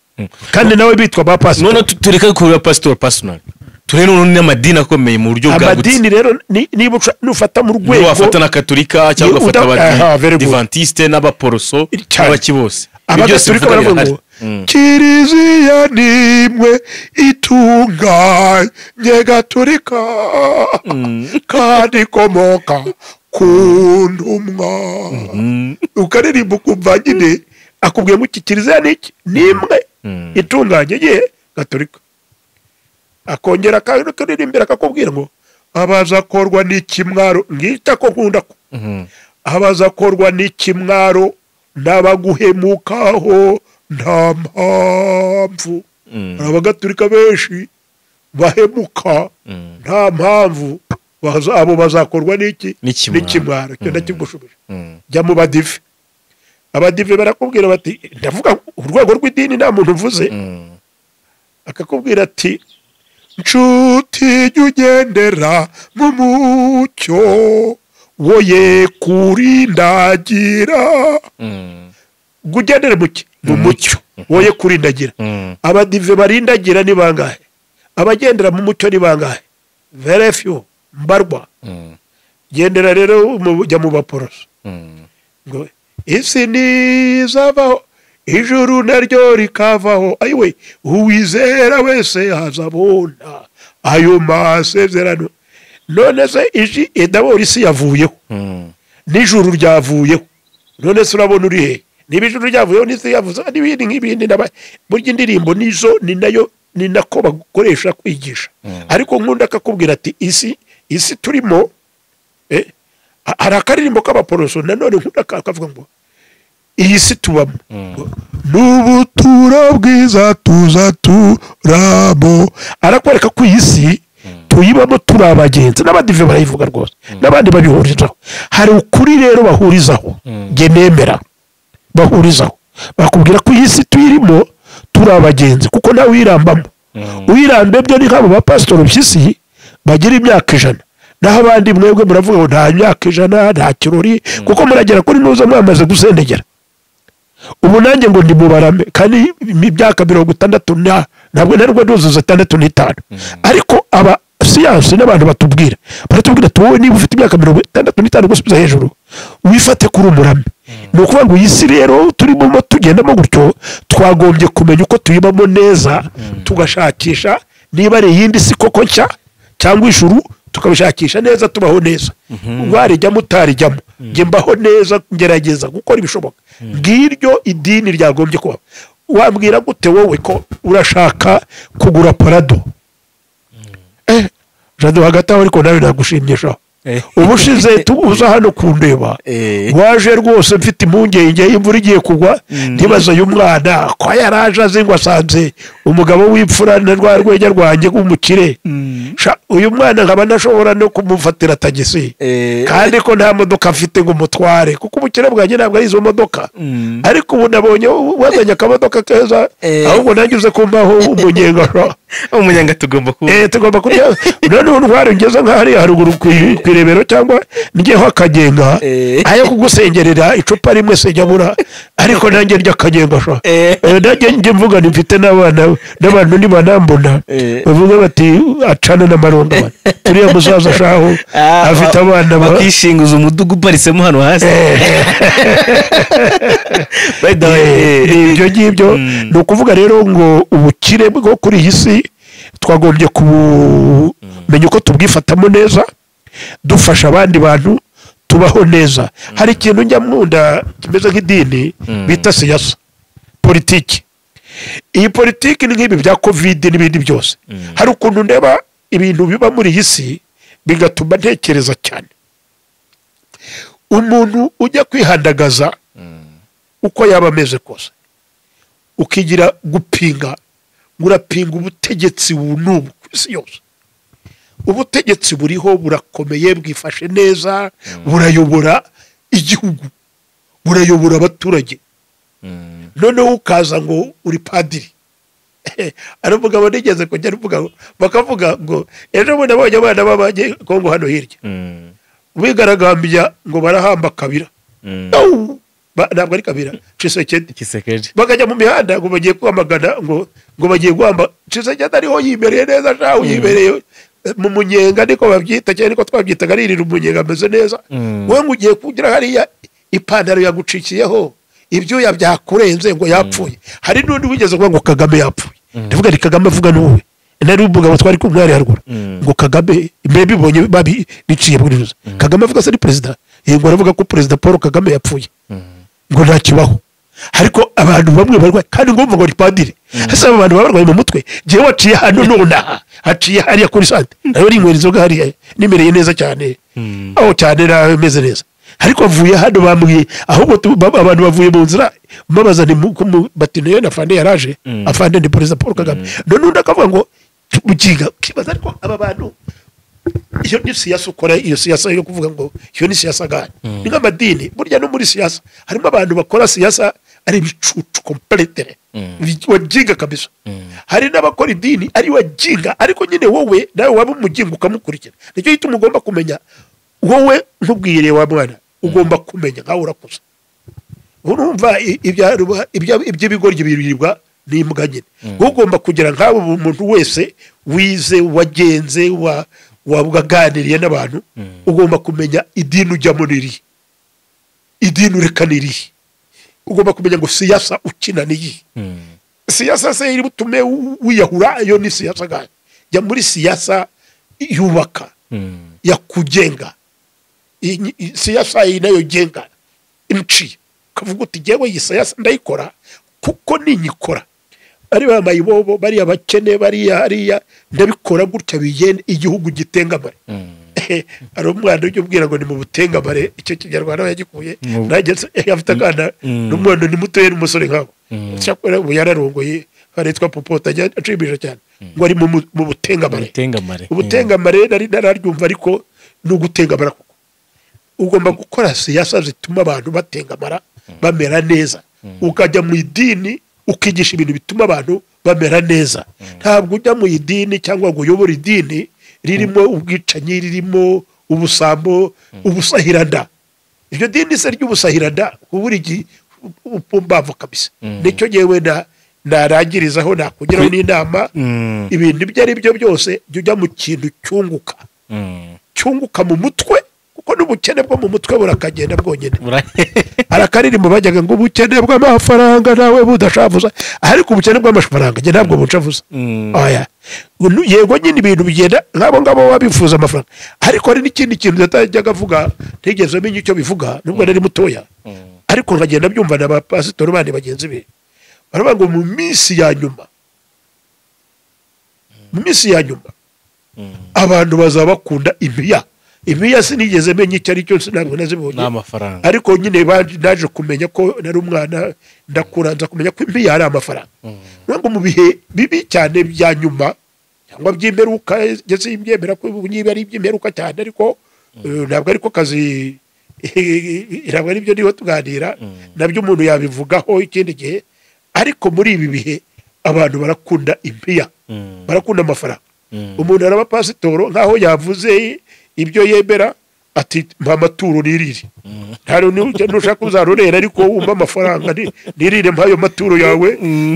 kandi nawe bitwa ba pastor. None tureka kureba pastor personal, turebe none n'amadini akomeye mu buryo bwagutse. Amadini rero niba nufata mu rwego, wafata na Katolika cyangwa ugafata abadivantiste n'abaporoso n'abaki bose, Abagatolika baravuga ngo Kiliziya nimwe itunganye Gatolika kandi ikomoka ku ntumwa. Ukaririmba ukumva nyine akubwiye ngo iki Kiliziya ni iki, nimwe itunganye ye Gatolika. Akongera akaririmbira akakubwira ngo abazakorwa n'ikimwaro, ngita ko nkunda ko abazakorwa n'ikimwaro n'abaguhemukaho nta mpamvu. Abagatolika benshi bahemuka nta mpamvu, abo bazakorwa n'iki? N'ikimwaro. Cyo ndakigushubije. Jya mu badive, abadive barakubwira bati, ndavuga urwego rw'idini nta muntu mvuze, akakubwira ati nshuti jya ugendera mu mucyo woye kurindagira. Ugendere mu mucyo woye kurindagira. Abadive barindagira ni bangahe? Abagendera mu mucyo ni bangahe? Very few, mbarwa. Gendera rero jya mu baporoso, ngo isi ntizavaho ijuru naryo rikavaho, ayiwe uwizera wese azabona ayo masezerano. None se iji edabora isi yavuyeho n'ijuru ryavuyeho, none se urabona uri he? Niba ijuru ryavuyeho n'isi yavuze n'ibindi nk'ibindi, burya indirimbo nizo ni nayo ni nako bakoresha kwigisha. Ariko nkunda akakubwira ati isi turimo, hari akaririmbo k'abaporoso nanone nkunda kavuga ngo Iyi si tubamo n'ubutura bwiza tuza turabo. Arakwereka ko iyi si tuyibamo turi abagenzi. N'abadive barayivuga rwose, n'abandi babihurizaho. Hari ukuri rero bahurizaho, njye nemera bahurizaho, bakubwira ko iyi si tuyirimo turi abagenzi, kuko nawe uyirambamo. Uyirambe byo ni nk'abo bapasitori by'isi bagira imyaka 100, naho abandi mwebwe muravuga ngo nta myaka 100, nta kirori, kuko muragera kuri nuza mwamaze gusendegera. Ubu nanjye ngo ndi mubarame, kandi imyaka 60 ntabwo narwo nduzuza 65. Ariko aba siyansi n'abantu batubwira, baratubwira ati wowe niba ufite imyaka 65 gusubiza hejuru, wifate kuri umurame. Ni ukuvuga ngo iyi si rero turimo tugendamo gutyo, twagombye kumenya uko tuyibamo neza, tugashakisha niba ari iyindi si koko nshya cyangwa ijuru, tukabishakisha neza, tubaho neza. Warijyamo utarijyamo, njye mbaho neza, ngerageza gukora ibishoboka. Ngiryo idini ryagombye kuba. Wambwira gute wowe ko urashaka kugura Prado? Jado hagati aho, ariko nawe nagushimisha. Ubushize tuza hano kundeba, waje rwose mfite impungenge imvura igiye kugwa, ntibaza uyu mwana ko yaraje azi ngo asanze umugabo w'imfura na rwa rwenya rwanjye rw'umukire. Uyu mwana nkaba ntashobora no kumufatira tagisi, kandi ko nta modoka afite ngo umutware, kuko ubukire bwanjye ntabwo ari izo modoka. Ariko ubu nabonye wazanye akamodoka keza, ahubwo nanjye uze kumbaho umunyenga. Umunyenga tugomba kuba tugomba kurya. Noneho ntwari ngeze nk'ahariya haruguru ku irebero cyangwa njyeho akagenga, ayo kugusengerera icupa rimwe sejyabura, ariko nanjye ndya akagenga sha. Nanjye njye mvuga nti mfite n'abana, n'abantu nibanambona bavuga bati acana n'amaronda, turiya musaza shaho afite abana bakishinguza umudugu uparitsemo hano hasi. Ibyo ngibyo ni ukuvuga rero ngo ubukire bwo kuri iyi si twagombye kumenya uko tubwifatamo neza, dufasha abandi bantu, tubaho neza. Hari ikintu njya mwunda kimeze nk'idini bita siyasa, politiki. Iyi politiki ni nk'ibi bya covid n'ibindi byose. Hari ukuntu ndeba ibintu biba muri iyi si bigatuma ntekereza cyane. Umuntu ujya kwihandagaza uko yaba ameze kose, ukigira gupinga, urapinga ubutegetsi n'ubu ku isi yose. Ubutegetsi buriho burakomeye, bwifashe neza, burayobora igihugu, burayobora abaturage. Noneho ukaza ngo uri padiri. Ari umugabo nigeze kujya avuga, bakavuga ngo ejo bundi abonye abana b'abanyekongo hano hirya bigaragambya ngo barahamba Kabila. Ntabwo ari Kabila, Tshisekedi. Bakajya mu mihanda ngo bagiye kwamagana, ngo bagiye guhamba Tshisekedi, ariho yibereye neza, shaho yibereye mu munyenga, niko babyita cyane, niko twabyitaga, aririra umunyenga ameze neza. Wowe ngo ugiye kugira hariya ipantaro yagucikiyeho, ibyuya byakurenze ngo yapfuye. Hari n'undi wigeze kuvuga ngo Kagame yapfuye. Ndavuga ni Kagame avuga n'uwe, nari umugabo twari kumwe hari haruguru, ngo Kagame mbe bibonye babi biciye muri ruza. Kagame avuga se ni perezida, yego aravuga ko perezida Paul Kagame yapfuye, ngo ntakibaho. Ariko abantu bamwe barwaye, kandi ngumva ngo ni padiri. Ese abo bantu barwaye mu mutwe? Jewe waciye hano nonaha, haciye hariya kuri sante, nayo ninywera inzoga hariya nimereye neza cyane, aho cyane nameze neza. Ariko avuye hano bambwiye, ahubwo abantu bavuye mu nzira mbabaza ni bati nayo na afande yaraje, afande ni perezida Paul Kagame. None undi akavuga ngo mukiga kibaza, ariko aba bantu iyo ni siyasa ukora, iyo siyasa yo kuvuga ngo iyo ni siyasa gani? Ni nk'amadini, burya no muri siyasa harimo abantu bakora siyasa ari ibicucu complete, wajinga kabisa. Hari n'abakora idini ari wajinga, ariko nyine wowe nawe waba umujinga ukamukurikira. Nicyo gituma ugomba kumenya, wowe nkubwire wa mwana, ugomba kumenya nkawe urakuze. Urumva iby'ibigoryi biribwa n'imbwa nyine. Ugomba kugira nkawe umuntu wese wize, wagenze, waganiriye n'abantu, ugomba kumenya idini ujyamo nirihe, idini ureka nirihe. Ugomba kumenya ngo siyasa ukina niyi. Siyasa se iri butume wiyahura, iyo ni siyasa gani? Jya muri siyasa yubaka, yakugenga. Siyasa inayojenga nchi. Ukavuga uti jewe iyi siyasa ndayikora kuko ninyikora ari ba mayibobo, bari abakene, bari hariya, ndabikora gutya bigende igihugu gitengamare. Hari umwana ujya ubwira ngo ni mu butengamare, icyo kinyarwanda yagikuye nanjye afite akana n'umwana ni mutoya n'umusore nkabo, cyakora ubu yararongoye, haritwa Popota, ajya acimisha cyane ngo ari mu butengamare. Ubutengamare. Ubutengamare nari nararyumva, ariko ni ugutengamara koko. Ugomba gukora siyasa zituma abantu batengamara, bamera neza. Ukajya mu idini ukigisha ibintu bituma abantu bamera neza. Ntabwo ujya mu idini cyangwa ngo uyobore idini ririmo ubwicanyi, ririmo ubusambo, ubusahiranda. Iryo dini se ry'ubusahiranda kubura igi upumbavu kabisa. Nicyo ngewe narangirizaho, nakugeraho n'inama. Ibintu ibyo ari byo byose, jya ujya mu kintu cyunguka, cyunguka mu mutwe, kuko n'ubukene bwo mu mutwe burakagenda bwonyine. Hari akaririmbo bajyaga ngo ubukene bw'amafaranga nawe budashavuza, ariko ubukene bw'amafaranga njye ntabwo bunshavuza. Oya. Yego nyine ibintu bigenda nk'abo ngabo baba bifuza amafaranga, ariko hari n'ikindi kintu atajyaga avuga, ntigeze menya icyo bivuga nubwo nari mutoya, ariko nkagenda byumva na ba pasitori bandi bagenzi be baravuga ngo mu minsi ya nyuma, mu minsi ya nyuma abantu bazaba bakunda impiya. Impiya sinigeze menya icyo ari cyo, ntabwo nazibonye. N'amafaranga. Ariko nyine naje kumenya ko nari umwana, ndakura nza kumenya ko impiya ari amafaranga. Niyo ngo mu bihe bibi cyane bya nyuma cyangwa by'imperuka, ndetse imbyemera ko ubu niba ari iby'imperuka cyane, ariko ntabwo ariko kazi, ntabwo ari byo niho tuganira nabyo, umuntu yabivugaho ikindi gihe. Ariko muri ibi bihe abantu barakunda impiya, barakunda amafaranga. Umuntu araba pasitoro nkaho yavuze ibyo yemera, ati mpa amaturo nirire, nta nushaka uzarorera, ariko wumva amafaranga nirire, mpa ayo maturo yawe.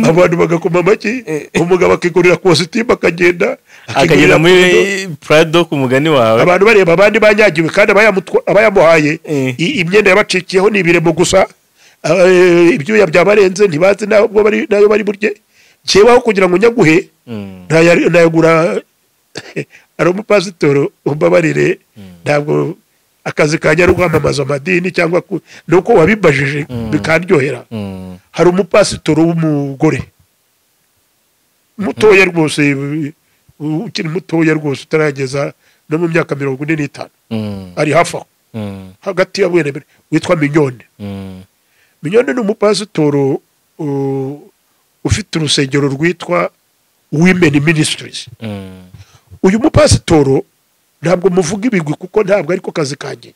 Abantu bagakoma amashyi, umugabo akigurira kositimu akagenda, akagenda akigurira muri Prado ku mugani wawe. Abantu bareba abandi banyagiwe kandi abayamuhaye imyenda yabacikiyeho ni ibiremo gusa, ibyuya byabarenze, ntibazi ntabwo bari nayo bari burye. Jyewe kugira ngo nyaguhe ntayagura. Hari umupasitoro, umbabarire, ntabwo akazi kanjye ari ukwamamaza amadini cyangwa nuko wabibajije bikaryohera. Hari umupasitoro w'umugore mutoya rwose, ukiri mutoya rwose, utarageza no mu myaka 45, ari hafi aho, hagati ya bwene, witwa Mignone. Mignone ni umupasitoro ufite urusengero rwitwa Women Ministries. Uyu mupasitoro ntabwo muvuga ibigwi kuko ntabwo ariko kazi kanjye,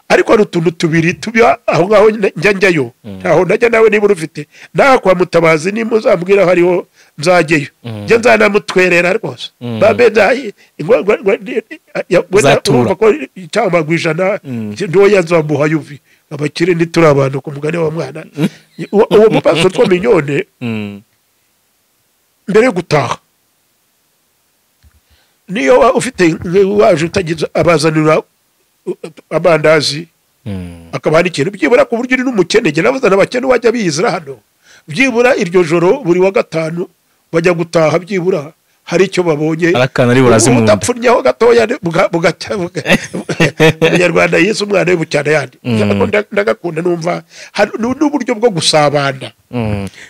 ariko hari utuntu tubiri tuba aho ngaho njya njyayo. Ntaho najya nawe niba urufite nawe kwa Mutabazi, nimba uzambwira aho ariho nzajyeyo, njye nzanamutwerera rwose. Babe wenda Uzatura. Urumva ko cyangwa 100 ntoya nzamuha yuvi. Abakire ntituri abantu ku mugani wa mwana. Uwo mupasitoro witwa Mignone, mbere yo gutaha, niyo ufite waje utagize, abazanira amandazi, akabaha n'ikintu byibura ku buryo uri n'umukene. Njye navuze n'abakene wajya bizira hano, byibura iryo joro buri wa gatanu bajya gutaha byibura hari icyo babonye. Hari akantu ari buraze mu nda. Udapfunnyeho gatoya bugacya umunyarwanda yise umwana we bucyana yandi. Ariko ndagakunda, numva n'uburyo bwo gusabana,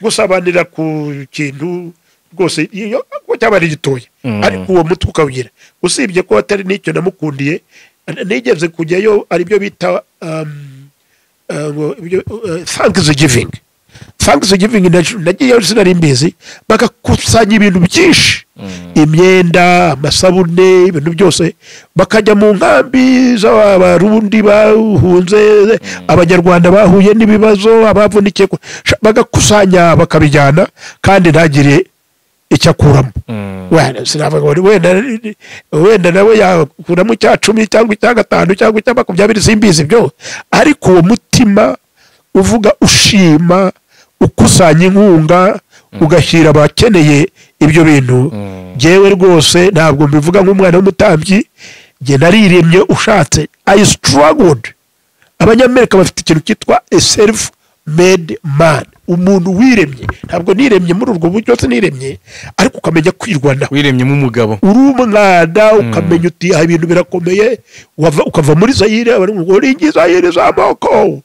gusabanira ku kintu rwose iyo ko cyaba ari gitoya, ariko uwo mutwe ukawugira. Usibye ko atari n'icyo namukundiye, nigeze kujyayo aribyo bita ngo thanksgiving. Thanksgiving nagiyeyo sinari mbizi, bagakusanya ibintu byinshi, imyenda, amasabune, ibintu byose, bakajya mu nkambi z'Abarundi bahunze, Abanyarwanda bahuye n'ibibazo, abavunikiye, bagakusanya bakabijyana, kandi ntagire icyo akuramo. Wenda sinavuga ngo wenda nawe yakuramo icya 10 cyangwa icya 5 cyangwa icya 20, simbizi ibyo, ariko uwo mutima uvuga, ushima, ukusanya inkunga ugashyira abakeneye ibyo bintu, njyewe rwose ntabwo mbivuga nk'umwana w'umutambyi. Njye nariremye ushatse, I struggled. Abanyamerika bafite ikintu cyitwa a self made man, umuntu wiremye. Ntabwo niremye muri ubwo buryo, siniremye, ariko ukamenya kwirwanaho. Wiremyemo umugabo. Uri umwana ukamenya uti aha ibintu birakomeye, ukava muri Zayire, bari ngo uri Zayire za moko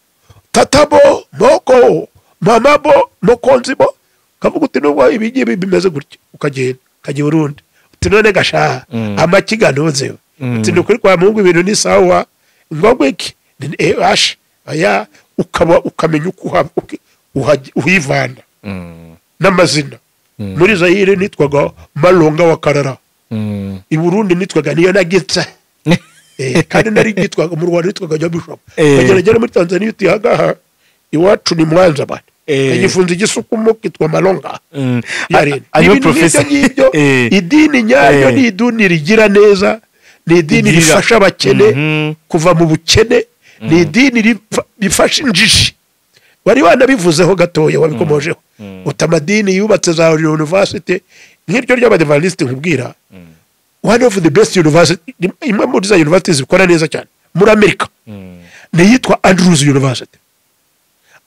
tatabo moko mama bo mokonzi bo, ukavuga uti nubwo ibi ngibi bimeze gutya, ukagenda ukajya i Burundi, uti none gashaha amakiga ntunzewe. Ati ni ukuri kwa Mungu ibintu ni sawa, ngo iki asha aya, ukaba ukamenya uko uhivana n'amazina. Muri Zaire nitwaga Malonga wa Karara, i Burundi nitwaga niyo nagitsa, kandi nari nitwaga mu Rwanda nitwaga Jya Bishop, kageragera muri Tanzania uti hagaha iwacu ni Mwanza bana, igifunze igisukumo kitwa Malonga. Ayo professor, idini nyayo ni idini rigira neza, ni idini rifasha abakene kuva mu bukene, ni idini rifasha injiji. Wari wanabivuzeho gatoya, wabikomojeho utamadini yubatse za university nk'iryo ry'abadivantisite nkubwira, one of the best university, imwe muri za university zikora neza cyane muri Amerika, ni yitwa Andrews University.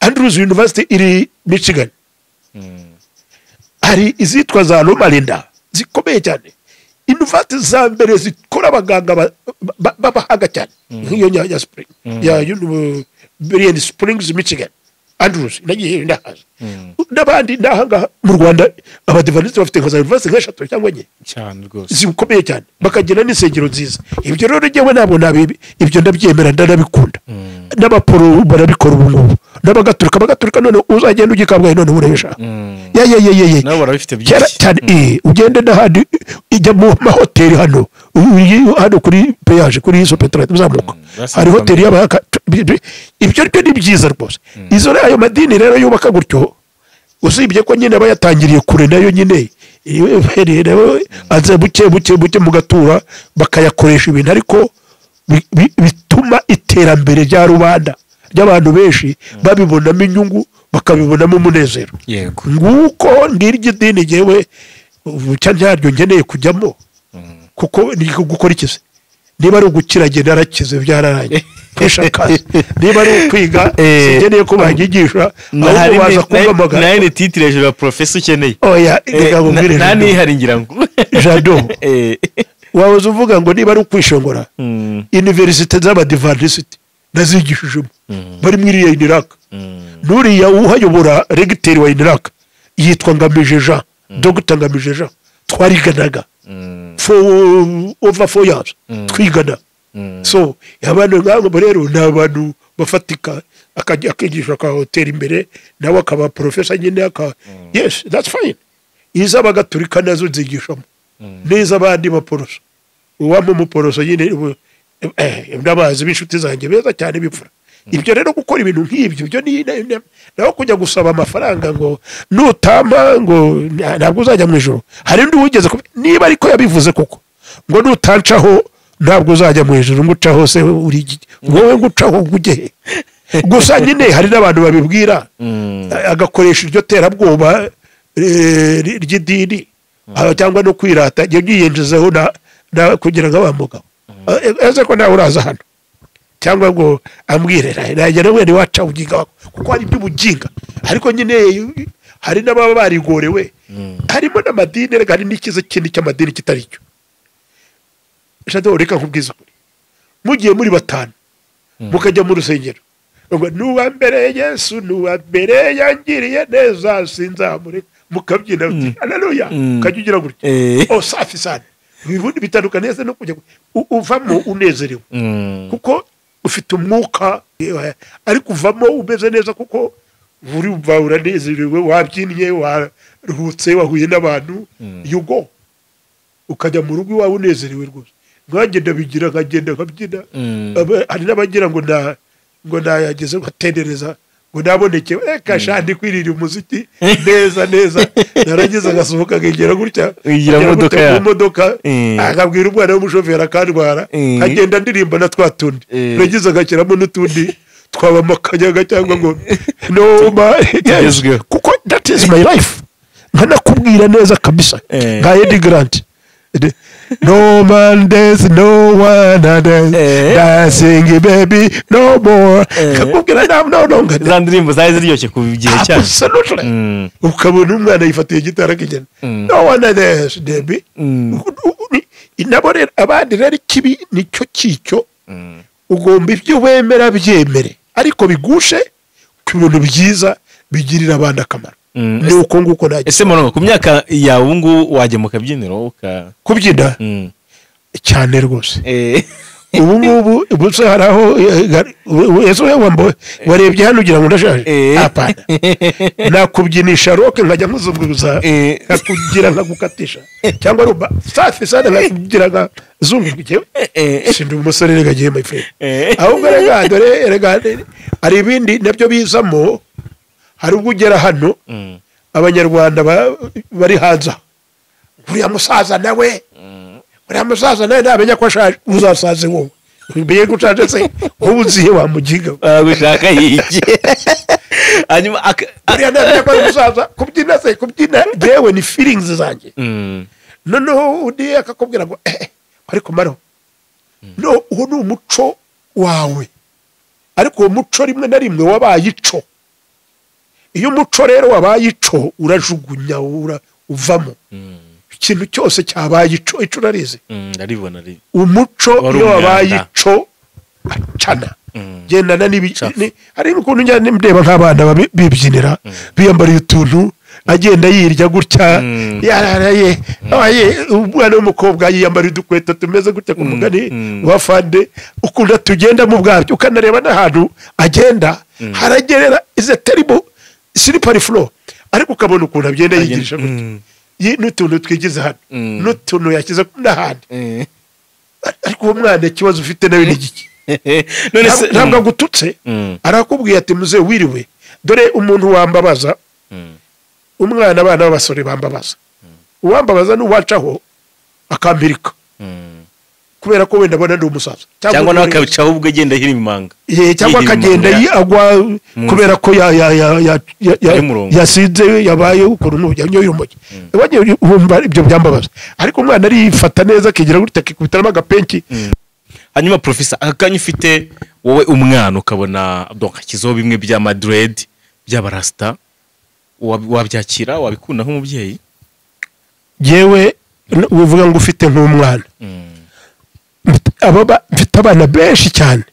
Andrews University iri Michigan. Hari izitwa za Loma Linda zikomeye cyane, university za mbere zikora abaganga b'abahanga cyane, nk'iyo ya Spring ya Berrien Springs Michigan, Andrews nagiye ndahaza. N'abandi ndahanga mu Rwanda abadivantisite bafite nka za university nk'eshatu cyangwa enye cyane rwose zikomeye cyane, bakagira n'insengero nziza. Ibyo rero njyewe ntabwo nabibi, ibyo ndabyemera ndanabikunda. N'abaporo barabikora ubu ngubu, n'abagatulika bagaturika, none uzagenda ugikabwaye none urebesha. Ya ya ya ya nabo barabifite byinshi cyane. Ugende n'ahandi, ijya mu mahoteli hano hano kuri peyaje kuri iso petrol uzamuka, hari hoteli y'abaka. Ibyo ryo ni byiza rwose. Izo ayo madini rero yubaka gutyo, usibye ko nyine bayatangiriye kure nayo nyine aza buke buke buke mugatura bakayakoresha ibintu, ariko bituma iterambere rya rubanda ry'abantu benshi babibonamo inyungu, bakabibonamo umunezero. Yego, nguko ngiryo idini jewe bucya ryaryo ngeneye kujyamo, kuko ni gukora iki se? Niba ari ugukira narakize byararangiye pesha kazi, niba ari ukwiga singeneye ko banyigisha, ahubwo baza kumpamagara. Nayo titre hejuru ya professor ukeneye. Oya, reka nkubwire, nani hari ngira ngo Jado wahoze uvuga ngo niba ari ukwishongora, universite z'abadivantisite nazigishijemo, bari muri iriya Iniraka. Nuriya uhayobora regiteri wa Iniraka yitwa Ngamije Jean, Dr Ngamije Jean, twariganaga for over 4 years twigana. So abantu nk'abo rero ni abantu bafatika, akajya akigisha akahotera imbere, nawe akaba professor nyine aka yes that's fine. Iz'abagatulika nazo nzigishamo, n'iz'abandi baporoso, uwampa umuporoso nyine ndabazi b'inshuti zanjye beza cyane bipfura. Ibyo rero gukora ibintu nk'ibyo byo ni naho kujya gusaba amafaranga ngo nutama ngo ntabwo uzajya mu ijoro. Hari undi wigeze niba ariko yabivuze koko ngo nutancaho ntabwo uzajya mu ijoro, ngo ucaho se uri wowe, ngo ucaho ujye. Gusa nyine hari n'abantu babibwira agakoresha iryo terabwoba ry'idini cyangwa no kwirata, yiyenjezeho na kugira ngo abamugabo ese ko nawe uraza hano cyangwa ngo ambwire nagera wene waca uginga, kuko hari iby'ubuginga. Ariko nyine hari n'ababa barigorewe, harimo n'amadini, reka hari n'ikiza kindi cy'amadini kitari cyo. Jado reka nkubwize ukuri, mugiye muri batanu mukajya mu rusengero, ngo nuwa mbere Yesu nuwa mbere yangiriye neza sinzamureka, mukabyina uti haleluya, ukajya ugira gutya, oh safi sana. Ibibundi bitandukanye neza no kujya uvamo unezerewe, kuko ufite umwuka, ariko uvamo umeze neza kuko urumva uranezerewe, wabyinnye, waruhutse, wahuye n'abantu, you go ukajya mu rugo iwawe unezerewe rwose. Nkanjye ndabigira, nkagenda nkabyina. Hari n'abagira ngo ngo nayageze nkatendereza ngo naboneke, reka sha ndi kwirira umuziki neza neza, narageze agasohoka akegera gutya Yigira mu modoka, akabwira umwana w'umushoferi akantwara, nkagenda ndirimba na twa tundi, nagize agashyiramo n'utundi twaba makanyaga cyangwa ngo no ma kuko that is my life. Nkanakubwira neza kabisa nka Eddie Grant, no man dance, no one dance, dancing baby no more. Kakubwira no no no, za ndirimbo zari ziryoshye ku gihe cyacu. Absolutely. Ukabona umwana yifatiye gitara akigenda, no one dance baby. Nabo rero abandi rero ikibi nicyo cicyo, ugomba ibyo wemera byemere, ariko bigushe ku bintu byiza bigirira abandi akamaro. Ni uko nguko nagiye. Ese Malonga, ku myaka yawe ubu ngubu wajya mu kabyiniro kubyina? Cyane rwose. Ubu ngubu ubuse hari aho ese warebye hano ugira ngo ndashaje? Apana, nakubyinisha rock nkajya nkuzunguza, nkakugira nkagukatisha, cyangwa rumba safi sana nkakugira nkazunguza. Sindi umusore rega gihe, my friend. Ahubwo rega dore rega hari ibindi nabyo bizamo. Hari ubwo ugera hano, Abanyarwanda bari hanze aha, uriya musaza nawe ntamenya ko ashaje. Uzasaze wowe, mbere ko ushaje se wowe uziye wa mugiga? Gushaka yiki hanyuma Uriya ntamenya ko ari umusaza. Kubyina se, kubyina jewe ni feelings zanjye. Noneho undi akakubwira ngo ariko maro no uwo ni umuco wawe, ariko uwo muco rimwe na rimwe wabaye ico. Iyo umuco rero wabaye ico, urajugunya, uvamo. Ikintu cyose cyabaye ico, ico urarizi? Ndaribona ari Umuco Wari iyo wabaye umwanda. ico, acana gendana n'ibi. Hari n'ukuntu njya ndeba nk'abana bibyinira, biyambariye utuntu, agenda yirya gutya, yararaye abaye umwana w'umukobwa yiyambariye udukweto tumeze gutya ku mugani wa fande, ukuntu tugenda mu bwabyo, ukanareba n'ahantu agenda haragerera, is a terrible slippery floor, ariko ukabona ukuntu agenda yigisha gutya. N'utuntu twigize hano, n'utuntu yashyize n'ahandi. Ariko uwo mwana ikibazo ufite nawe ni giki? None se Ntabwo agututse, arakubwiye ati: "Muze wiriwe." Dore umuntu wambabaza, umwana, abana b'abasore bambabaza, uwambabaza n'uwacaho akampirika kubera ko wenda abona ndi umusaza. Cyangwa nawe akabicaho ubwo agenda ahira imanga. Cyangwa Yigira akagenda imanga. Agwa kubera ko Ari umurongo. yasinze, yabaye ukuntu n'ujya yanyoye urumogi. Wagiye wumva ibyo byambabaza, ariko umwana arifata neza, akigira gutya, akikubitiramo agapenki. Hanyuma profesa, aka kanya ufite wowe umwana, ukabona donc akizeho bimwe bya ma dreads by'abarasita, wabyakira, wabikunda nk'umubyeyi? Yewe, uvuga ngo ufite nk'umwana, mfite abana benshi cyane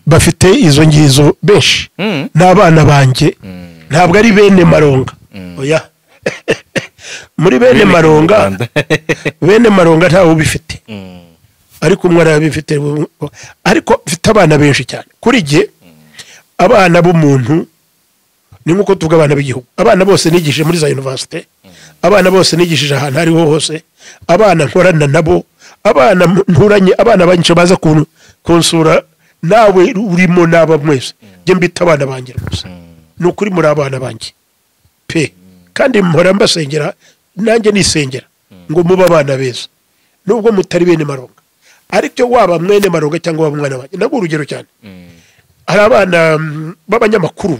bafite izo ngizo, benshi ni abana banjye, ntabwo ari bene Maronga. Oya, muri bene Maronga, Rwanda. Bene Maronga ntawe ubifite, ariko umwe arabifite. Ariko mfite abana benshi cyane. Kuri jye abana b'umuntu ni nk'uko tuvuga abana b'igihugu. Abana bose nigishije muri za université, abana bose nigishije ahantu aho ariho hose, abana nkorana nabo, abana nturanye, abana benshi baza kunsura, nawe urimo, n'aba mwese, njye mbita abana banjye rwose. Ni ukuri muri abana banjye pe, kandi mpora mbasengera, nanjye nisengera ngo mube abana beza nubwo mutari bene Maronga. Ariko waba mwene Maronga cyangwa waba umwana wanjye, ndaguha urugero cyane. Hari abana b'abanyamakuru,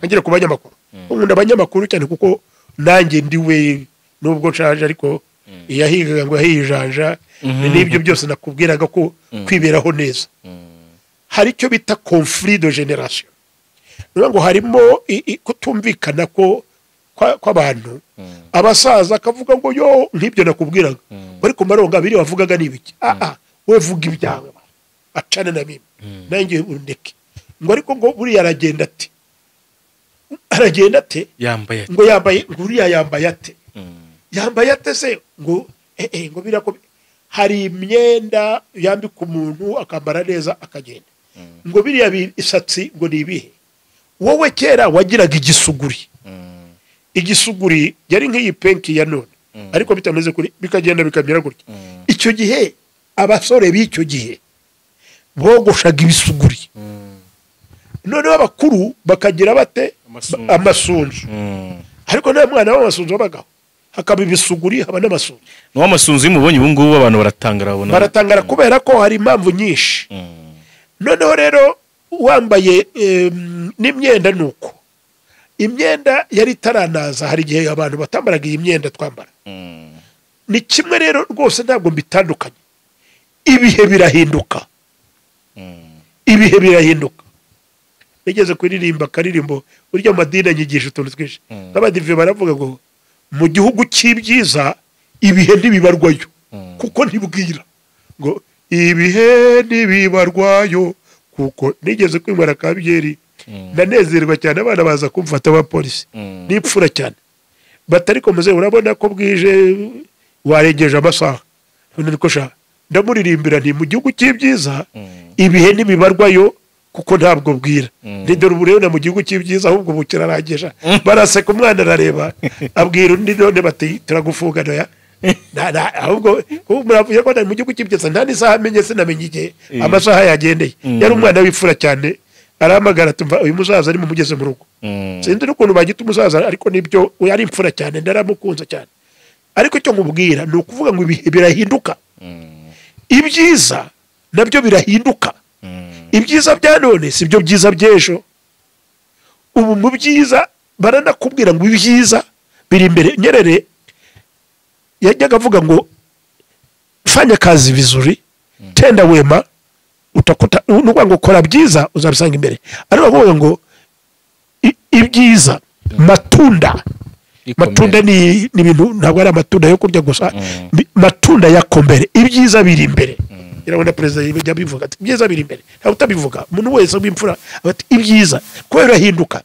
ngera ku banyamakuru, nkunda abanyamakuru cyane kuko nanjye ndi we nubwo nshaje, ariko iyahigaga ngo yahiye ijanja. N'ibyo byose nakubwiraga ko kwiberaho neza, hari icyo bita conflit de génération. Ni ukuvuga ngo harimo kutumvikana ko kw'abantu. Abasaza akavuga ngo yo nk'ibyo nakubwiraga, ariko Maronga biri wavugaga ni ibiki? Ah, we vuga ibyawe, acana na mimi, nanjye undeke. Ngo ariko ngo buriya aragenda ate, aragenda ate? Yambaye ati Ngo yambaye, ngo uriya yambaye ate, yambaye ate se? Ngo ngo biriya ko hari imyenda yambika umuntu akambara neza akagenda, ngo biriya isatsi ngo ni ibihe? Wowe kera wagiraga igisuguri. Igisuguri yari nk'iyi penki ya none, ariko bitameze kuri, bikagenda bikamera gutya. Icyo gihe abasore b'icyo gihe bogoshaga ibisuguri, noneho abakuru bakagira bate? Amasunzu. Amasunzu. Ariko nta mwana w'amasunzu wabagaho, hakaba ibisuguri, haba n'amasunzu. N'uwo amasunzu iyo umubonye ubu ngubu abantu baratangara, babona Baratangara kubera ko hari impamvu nyinshi. Noneho rero wambaye n'imyenda, ni uko imyenda yari itaranaza, hari igihe abantu batambaraga iyi myenda twambara. Ni kimwe rero rwose, ntabwo mbitandukanye. Ibihe birahinduka, ibihe birahinduka. Nigeze kuririmba akaririmbo, burya amadini anyigisha utuntu twinshi. Nk'abadive baravuga ngo mu gihugu cy'ibyiza ibihe ntibibarwayo kuko ntibwira, ngo ibihe ntibibarwayo kuko nigeze kwinywera ka byeri, ndanezerwa cyane, abana baza kumfata abapolisi n'ipfura cyane batari ko muze, urabona ko bwije, warengeje amasaha. None niko sha Ndamuririmbira nti mu gihugu cy'ibyiza ibihe ntibibarwayo kuko ntabwo bwira. Dore ubu rero mu gihugu cy'ibyiza ahubwo bukiraragisha. Baraseka, umwana arareba abwira undi none bati turagufunga noya. Ahubwo muravuye ko mu gihugu cy'ibyiza nta n'isaha amenye, sinamenye igihe amasaha yagendeye. Yari umwana w'imfura cyane, arahamagara tumva uyu musaza ari mumugeze mu rugo. Sinzi n'ukuntu bagita umusaza, ariko nibyo yari imfura cyane, ndaramukunze cyane. Ariko icyo nkubwira ni ukuvuga ngo ibihe birahinduka, ibyiza nabyo birahinduka. Ibyiza bya none si byo byiza by'ejo. Ubu mu byiza baranakubwira ngo ibyiza biri imbere. Nyerere yajyaga avuga ngo fanya kazi vizuri, tenda wema utakuta, nukuvuga ngo kora byiza uzabisanga imbere. Ariko bavuga ngo ibyiza matunda, matunda ni ibintu, ntabwo ari amatunda yo kurya gusa, matunda yako mbere, ibyiza biri imbere. Irabona perezida yajya abivuga ati ibyiza biri imbere, ntabwo utabivuga umuntu wese w'imfura ati ibyiza kubera birahinduka.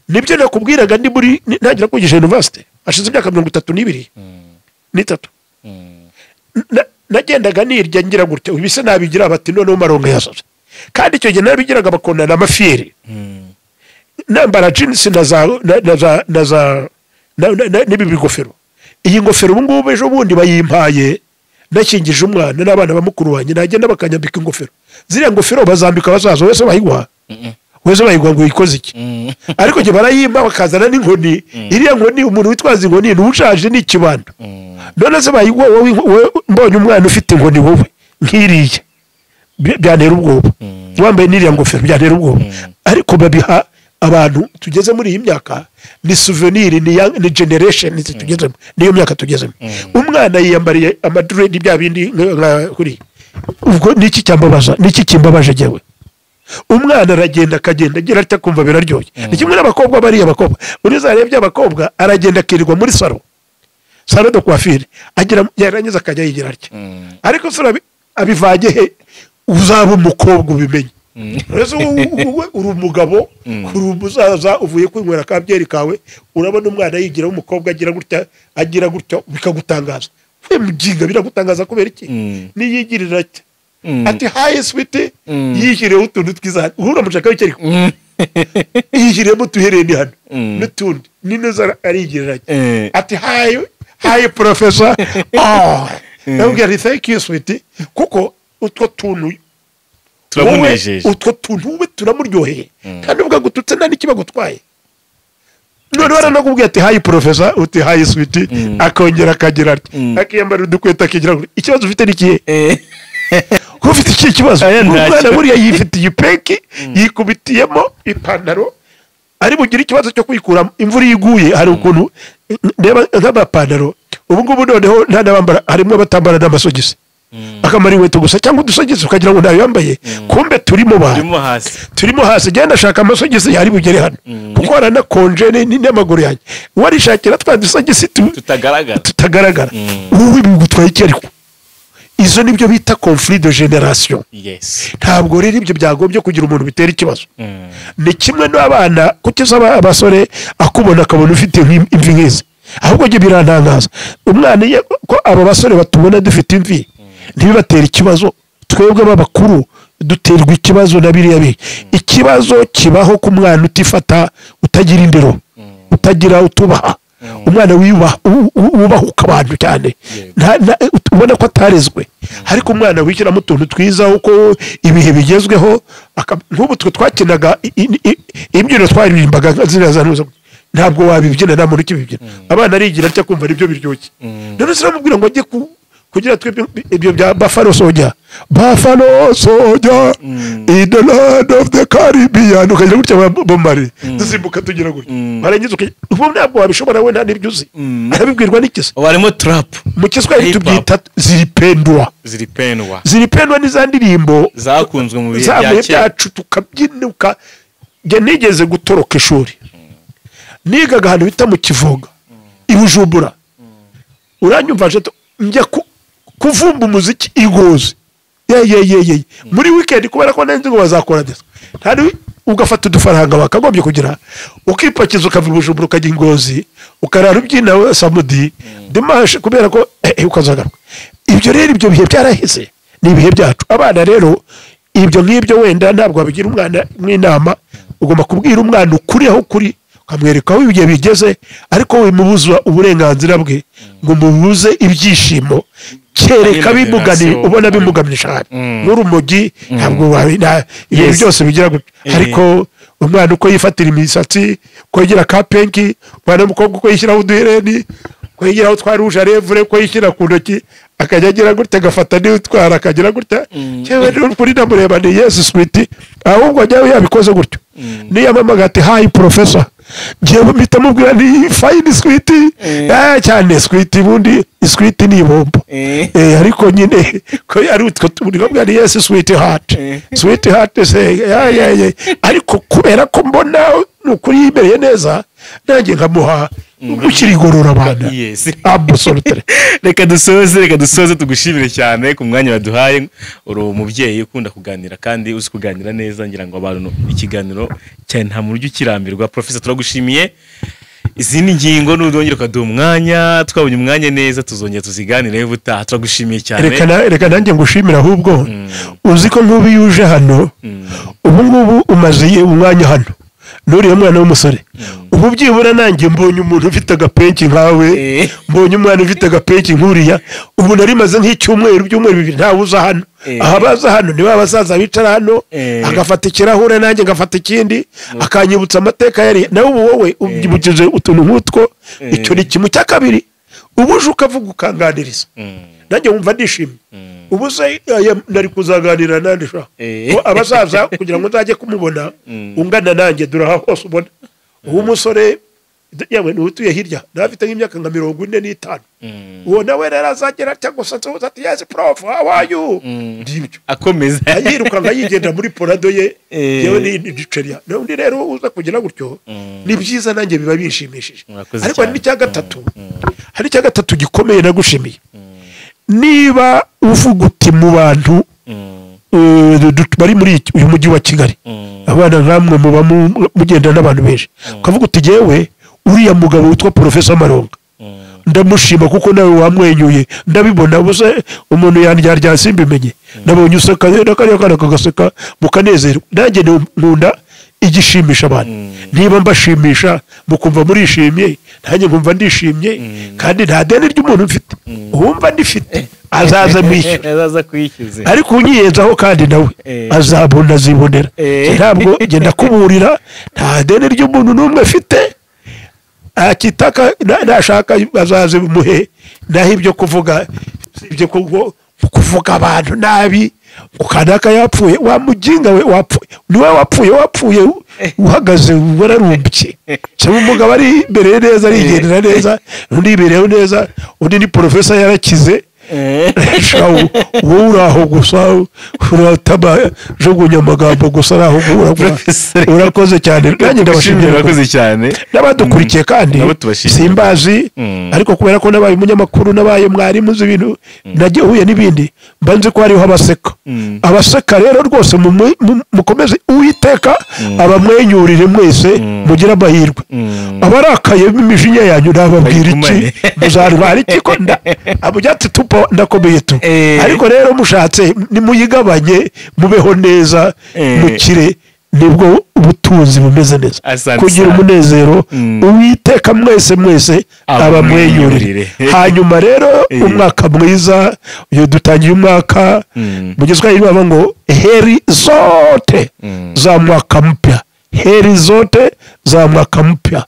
Nibyo nakubwiraga ndi muri ntangira kwigisha university hashize imyaka 32 n'itatu. Nagendaga nirya ngira gutya, ibise nabigira bati noneho maronga yasaze. Kandi icyo gihe narabigiraga bakondana amafiyeri, nambara jeans na za na za n'ibi bigofero. Iyi ngofero ubu ngubu ejo bundi bayimpaye nakingije umwana n'abana ba mukuru wanjye, nagenda bakanyambika ingofero. Ziriya ngofero bazambika abasaza, wese bayiguha, wese bayiguha ngo ikoze iki? Ariko njye barayimpa bakazana n'inkoni. Iriya nkoni umuntu witwaza inkoni ni ushaje n'ikibando. None se bayiguha wowe? Mbonye umwana ufite inkoni wowe nk'iriya byantera ubwoba, wambaye n'iriya ngofero byantera ubwoba. Ariko babiha abantu tugeze muri iyi myaka, ni souvenir, ni generation tugezemo, niyo myaka tugezemo. Umwana yiyambariye amadredi bya bindi kuri ubwo niki cyambabaza, niki kimbabaje jewe? Umwana aragenda akagenda agira atya kumva biraryoshye. Ni kimwe n'abakobwa, bariya abakobwa urizarebye abakobwa aragenda akirirwa muri salo de coiffure, agira yarangiza akajya yigira atya. Ariko sura abivanye he? Uzaba umukobwa ubimenye. Uri umugabo, uri umusaza uvuye kwinywera ka byeri kawe, urabona umwana yigira w'umukobwa agira gutya agira gutya bikagutangaza. We mujinga biragutangaza kubera iki? Niyigirira ati ati hi sweetie, yishyiriyeho utuntu twiza, uramushaka w'icyo ariko yishyiriyemo utuhereni hano n'utundi n'inoza arigirira ati hi hi professor. Oh, ndamubwira ati thank you sweetie, kuko utwo tuntu turamunejeje, utwo tuntu we turamuryoheye, kandi uvuga ngo tutse nta n'ikibagutwaye. None baranakubwiye ati hi professor, uti hi sweetie, akongera akagira ati akiyambara udukweta akigira gutya. Ikibazo ufite ni ikihe? Ufite ikihe kibazo? Umwana buriya yifitiye ipeki, yikubitiyemo ipantaro, ari bugire ikibazo cyo kuyikura imvura iguye. Hari ukuntu ndeba nk'amapantaro ubu ngubu noneho nta n'abambara, harimo abatambara n'amasogisi, akamara inkweto gusa cyangwa udusogisi ukagira ngo ntayo yambaye, kumbe turimo hasi, turimo hasi. Genda ashaka amasogisi yari bugere hano kuko haranakonje n'amaguru yanjye, warishakira twa dusogisi tutagaragara. Ubu bigutwaye iki? Ariko izo nibyo bita conflit de generation. Yes. Ntabwo rero ibyo byagombye kugira umuntu bitera ikibazo. Ni kimwe n'abana, kuki abasore akubona akabona ufite imvi nk'izi, ahubwo njye birantangaza umwana ko aba basore batubona dufite imvi ntibibatera ikibazo, twebwe b'abakuru duterwa ikibazo na biriya bihe. Ikibazo kibaho ku mwana utifata, utagira indero, utagira utubaha, umwana wubahuka abantu cyane, ubona ko atarezwe. Ariko umwana wishyiramo utuntu twiza uko ibihe bigezweho, nk'ubu twe twakinaga imbyino twaririmbaga ziriya za ntabwo wabibyina, nta muntu ukibibyina. Abana arigira atya kumva nibyo biryoshye. None se uramubwira ngo ajye kugira twe ibyo bya Buffalo Soldier, Buffalo Soldier in the land of the Caribbean, ukagira gutya bomari dusimbuka tugira gutya, barangiza ubu ntabwo wabishobora we nta n'ibyo uzi. Arabibwirwa n'ikisa barimo trap mu Kiswahili tubyita zilipendwa. Zilipendwa, zilipendwa ni za ndirimbo zakunzwe mu bihe bya byacu tukabyinuka. Njye nigeze gutoroka ishuri, nigaga ahantu bita mu Kivoga i Bujumbura, uranyumva njya kuvumba umuziki igozi ye muri weekend, kubera ko nari nzi ngo bazakora disco. Ntari ugafata udufaranga bakagombye kugira, ukipakiza ukava i Bujumbura ukajya Ingozi, ukarara ubyina samedi dimanche, kubera ko ukazagaruka. Ibyo rero ibyo bihe byarahise, ni ibihe byacu. Abana rero ibyo ngibyo wenda ntabwo wabigira umwana mw'inama, ugomba kubwira umwana ukuri aho kuri, ukamwereka aho ibihe bigeze, ariko wimubuza uburenganzira bwe ngo umubuze ibyishimo, kereka bimugani ubona bimuganisha habi. N'urumogi ntabwo ibintu byose bigira gutya. Ariko umwana uko yifatira imisatsi, uko yigira ka penki, umwana w'umukobwa uko yishyiraho uduhereni, uko yigiraho twa rouge à lèvres, uko yishyira ku ntoki, akajya agira gutya agafata n'utwara akagira gutya. Cyewe kuri ndamureba ni yes sweetie, ahubwo ajyayo yabikoze gutyo. Niyo amamaga ati hi professor, ngiye mpita mubwira ni fine sweetie, cyane sweetie, ubundi sweetie ni ibombo. Ariko nyine ko ari utwo tubwira ni yes sweetie heart, sweetie heart se ya. Ariko kubera ko mbona nukuri yimereye neza, nanjye nkamuha gushyira igorora abana. Absolutely. Reka dusoze tugushimire cyane ku mwanya waduhaye. Uri umubyeyi ukunda kuganira kandi uzi kuganira neza, ngira ngo abantu ikiganiro cyane nta muntu ujya ukirambirwa. Professor turagushimiye. Izindi ngingo nudongera ukaduha umwanya, twabonye umwanya neza, tuzongera tuziganire ubutaha. Turagushimiye cyane. Reka nanjye ngushimira ahubwo. Uzi ko nk'ubu yuje hano, ubu ngubu umaze umwanya hano, nuriya mwana w'umusore, ubu byibura nanjye mbonye umuntu ufite agapenki nkawe, mbonye umwana ufite agapenki nkuriya. Ubu nari maze nk'icyumweru, ibyumweru bibiri ntawe uza hano. Aha baza hano ni babasaza bicara hano, agafata ikirahure nanjye ngafata ikindi, akanyibutsa amateka yari nawe. Ubu wowe ubyibukije utuntu nk'utwo. Icyo ni kimwe. Cya kabiri, ubu uje ukavuga ukanganiriza, nanjye wumva ndishimye. Ubu se nari kuzaganira nande sha? Abasaza kugira ngo nzajye kumubona ungana nanjye, dore aha hose ubona uwo musore yewe ni utuye hirya, nawe afite nk'imyaka nka 45. Uwo nawe rero azagera cyangwa se ati yes prof, how are you, ndibyo akomeza ayirukanka yigenda muri porado ye, yewe ni diceria. Undi rero uza kugira gutyo ni byiza, nanjye biba bishimishije. Ariko hari n'icya gatatu, hari icya gatatu gikomeye nagushimiye. Niba uvuga uti mu bantu bari muri uyu mujyi wa Kigali, abana nkamwe muba mugenda n'abantu benshi, ukavuga uti jewe uriya mugabo witwa Professor Maronga ndamushima kuko nawe wamwenyuye, ndabibona. Ubuse umuntu yandyarya simbimenye, nabonye useka n'akariya kana kagaseka mukanezerwa. Nanjye nkunda igishimisha abantu. Niba mbashimisha mukumva murishimye, nanjye nkumva ndishimye, kandi nta deni ry'umuntu mfite. Uwumva ndifite azaza mwishyura, azaza kwishyuza, ariko unyiyenzaho kandi nawe azabona, azibonera. Ntabwo ngenda kuburira, nta deni ry'umuntu n'umwe mfite. Akitaka nashaka azaze muhe. Naho ibyo kuvuga, ibyo kuvuga abantu nabi, ukanaka yapfuye, wa mujinga we wapfuye, niwe wapfuye uhagaze wararumbye. Cyangwa umugabo ari imbere neza, arigendera neza, undi ibereho neza, undi ni professor yarakize. Wowe uraho gusa urataba jugunya amagambo gusa, araho urakoze cyane. Nanjye ndabashimira, urakoze cyane n'abadukurikiye kandi simbazi, ariko kubera ko nabaye umunyamakuru, nabaye mwarimu, uzi ibintu nagiye huye n'ibindi, mbanze ko hariho abaseka. Abaseka rero rwose mukomeze, Uwiteka abamwenyurire mwese, mugire amahirwe. Abarakaye b'imijinya yanyu nababwira iki? Muzarwara iki ko abubyatsi tupo ndakomeye tu. Ariko rero mushatse nimuyigabanye, mubeho neza, mukire, nibwo ubutunzi bumeze neza, kugira umunezero. Uwiteka mwese mwese abamwenyurire. Hanyuma rero umwaka mwiza, uyu dutangiye umwaka mu Giswahili baba ngo heri zote za mwaka mpya, heri zote za mwaka mpya.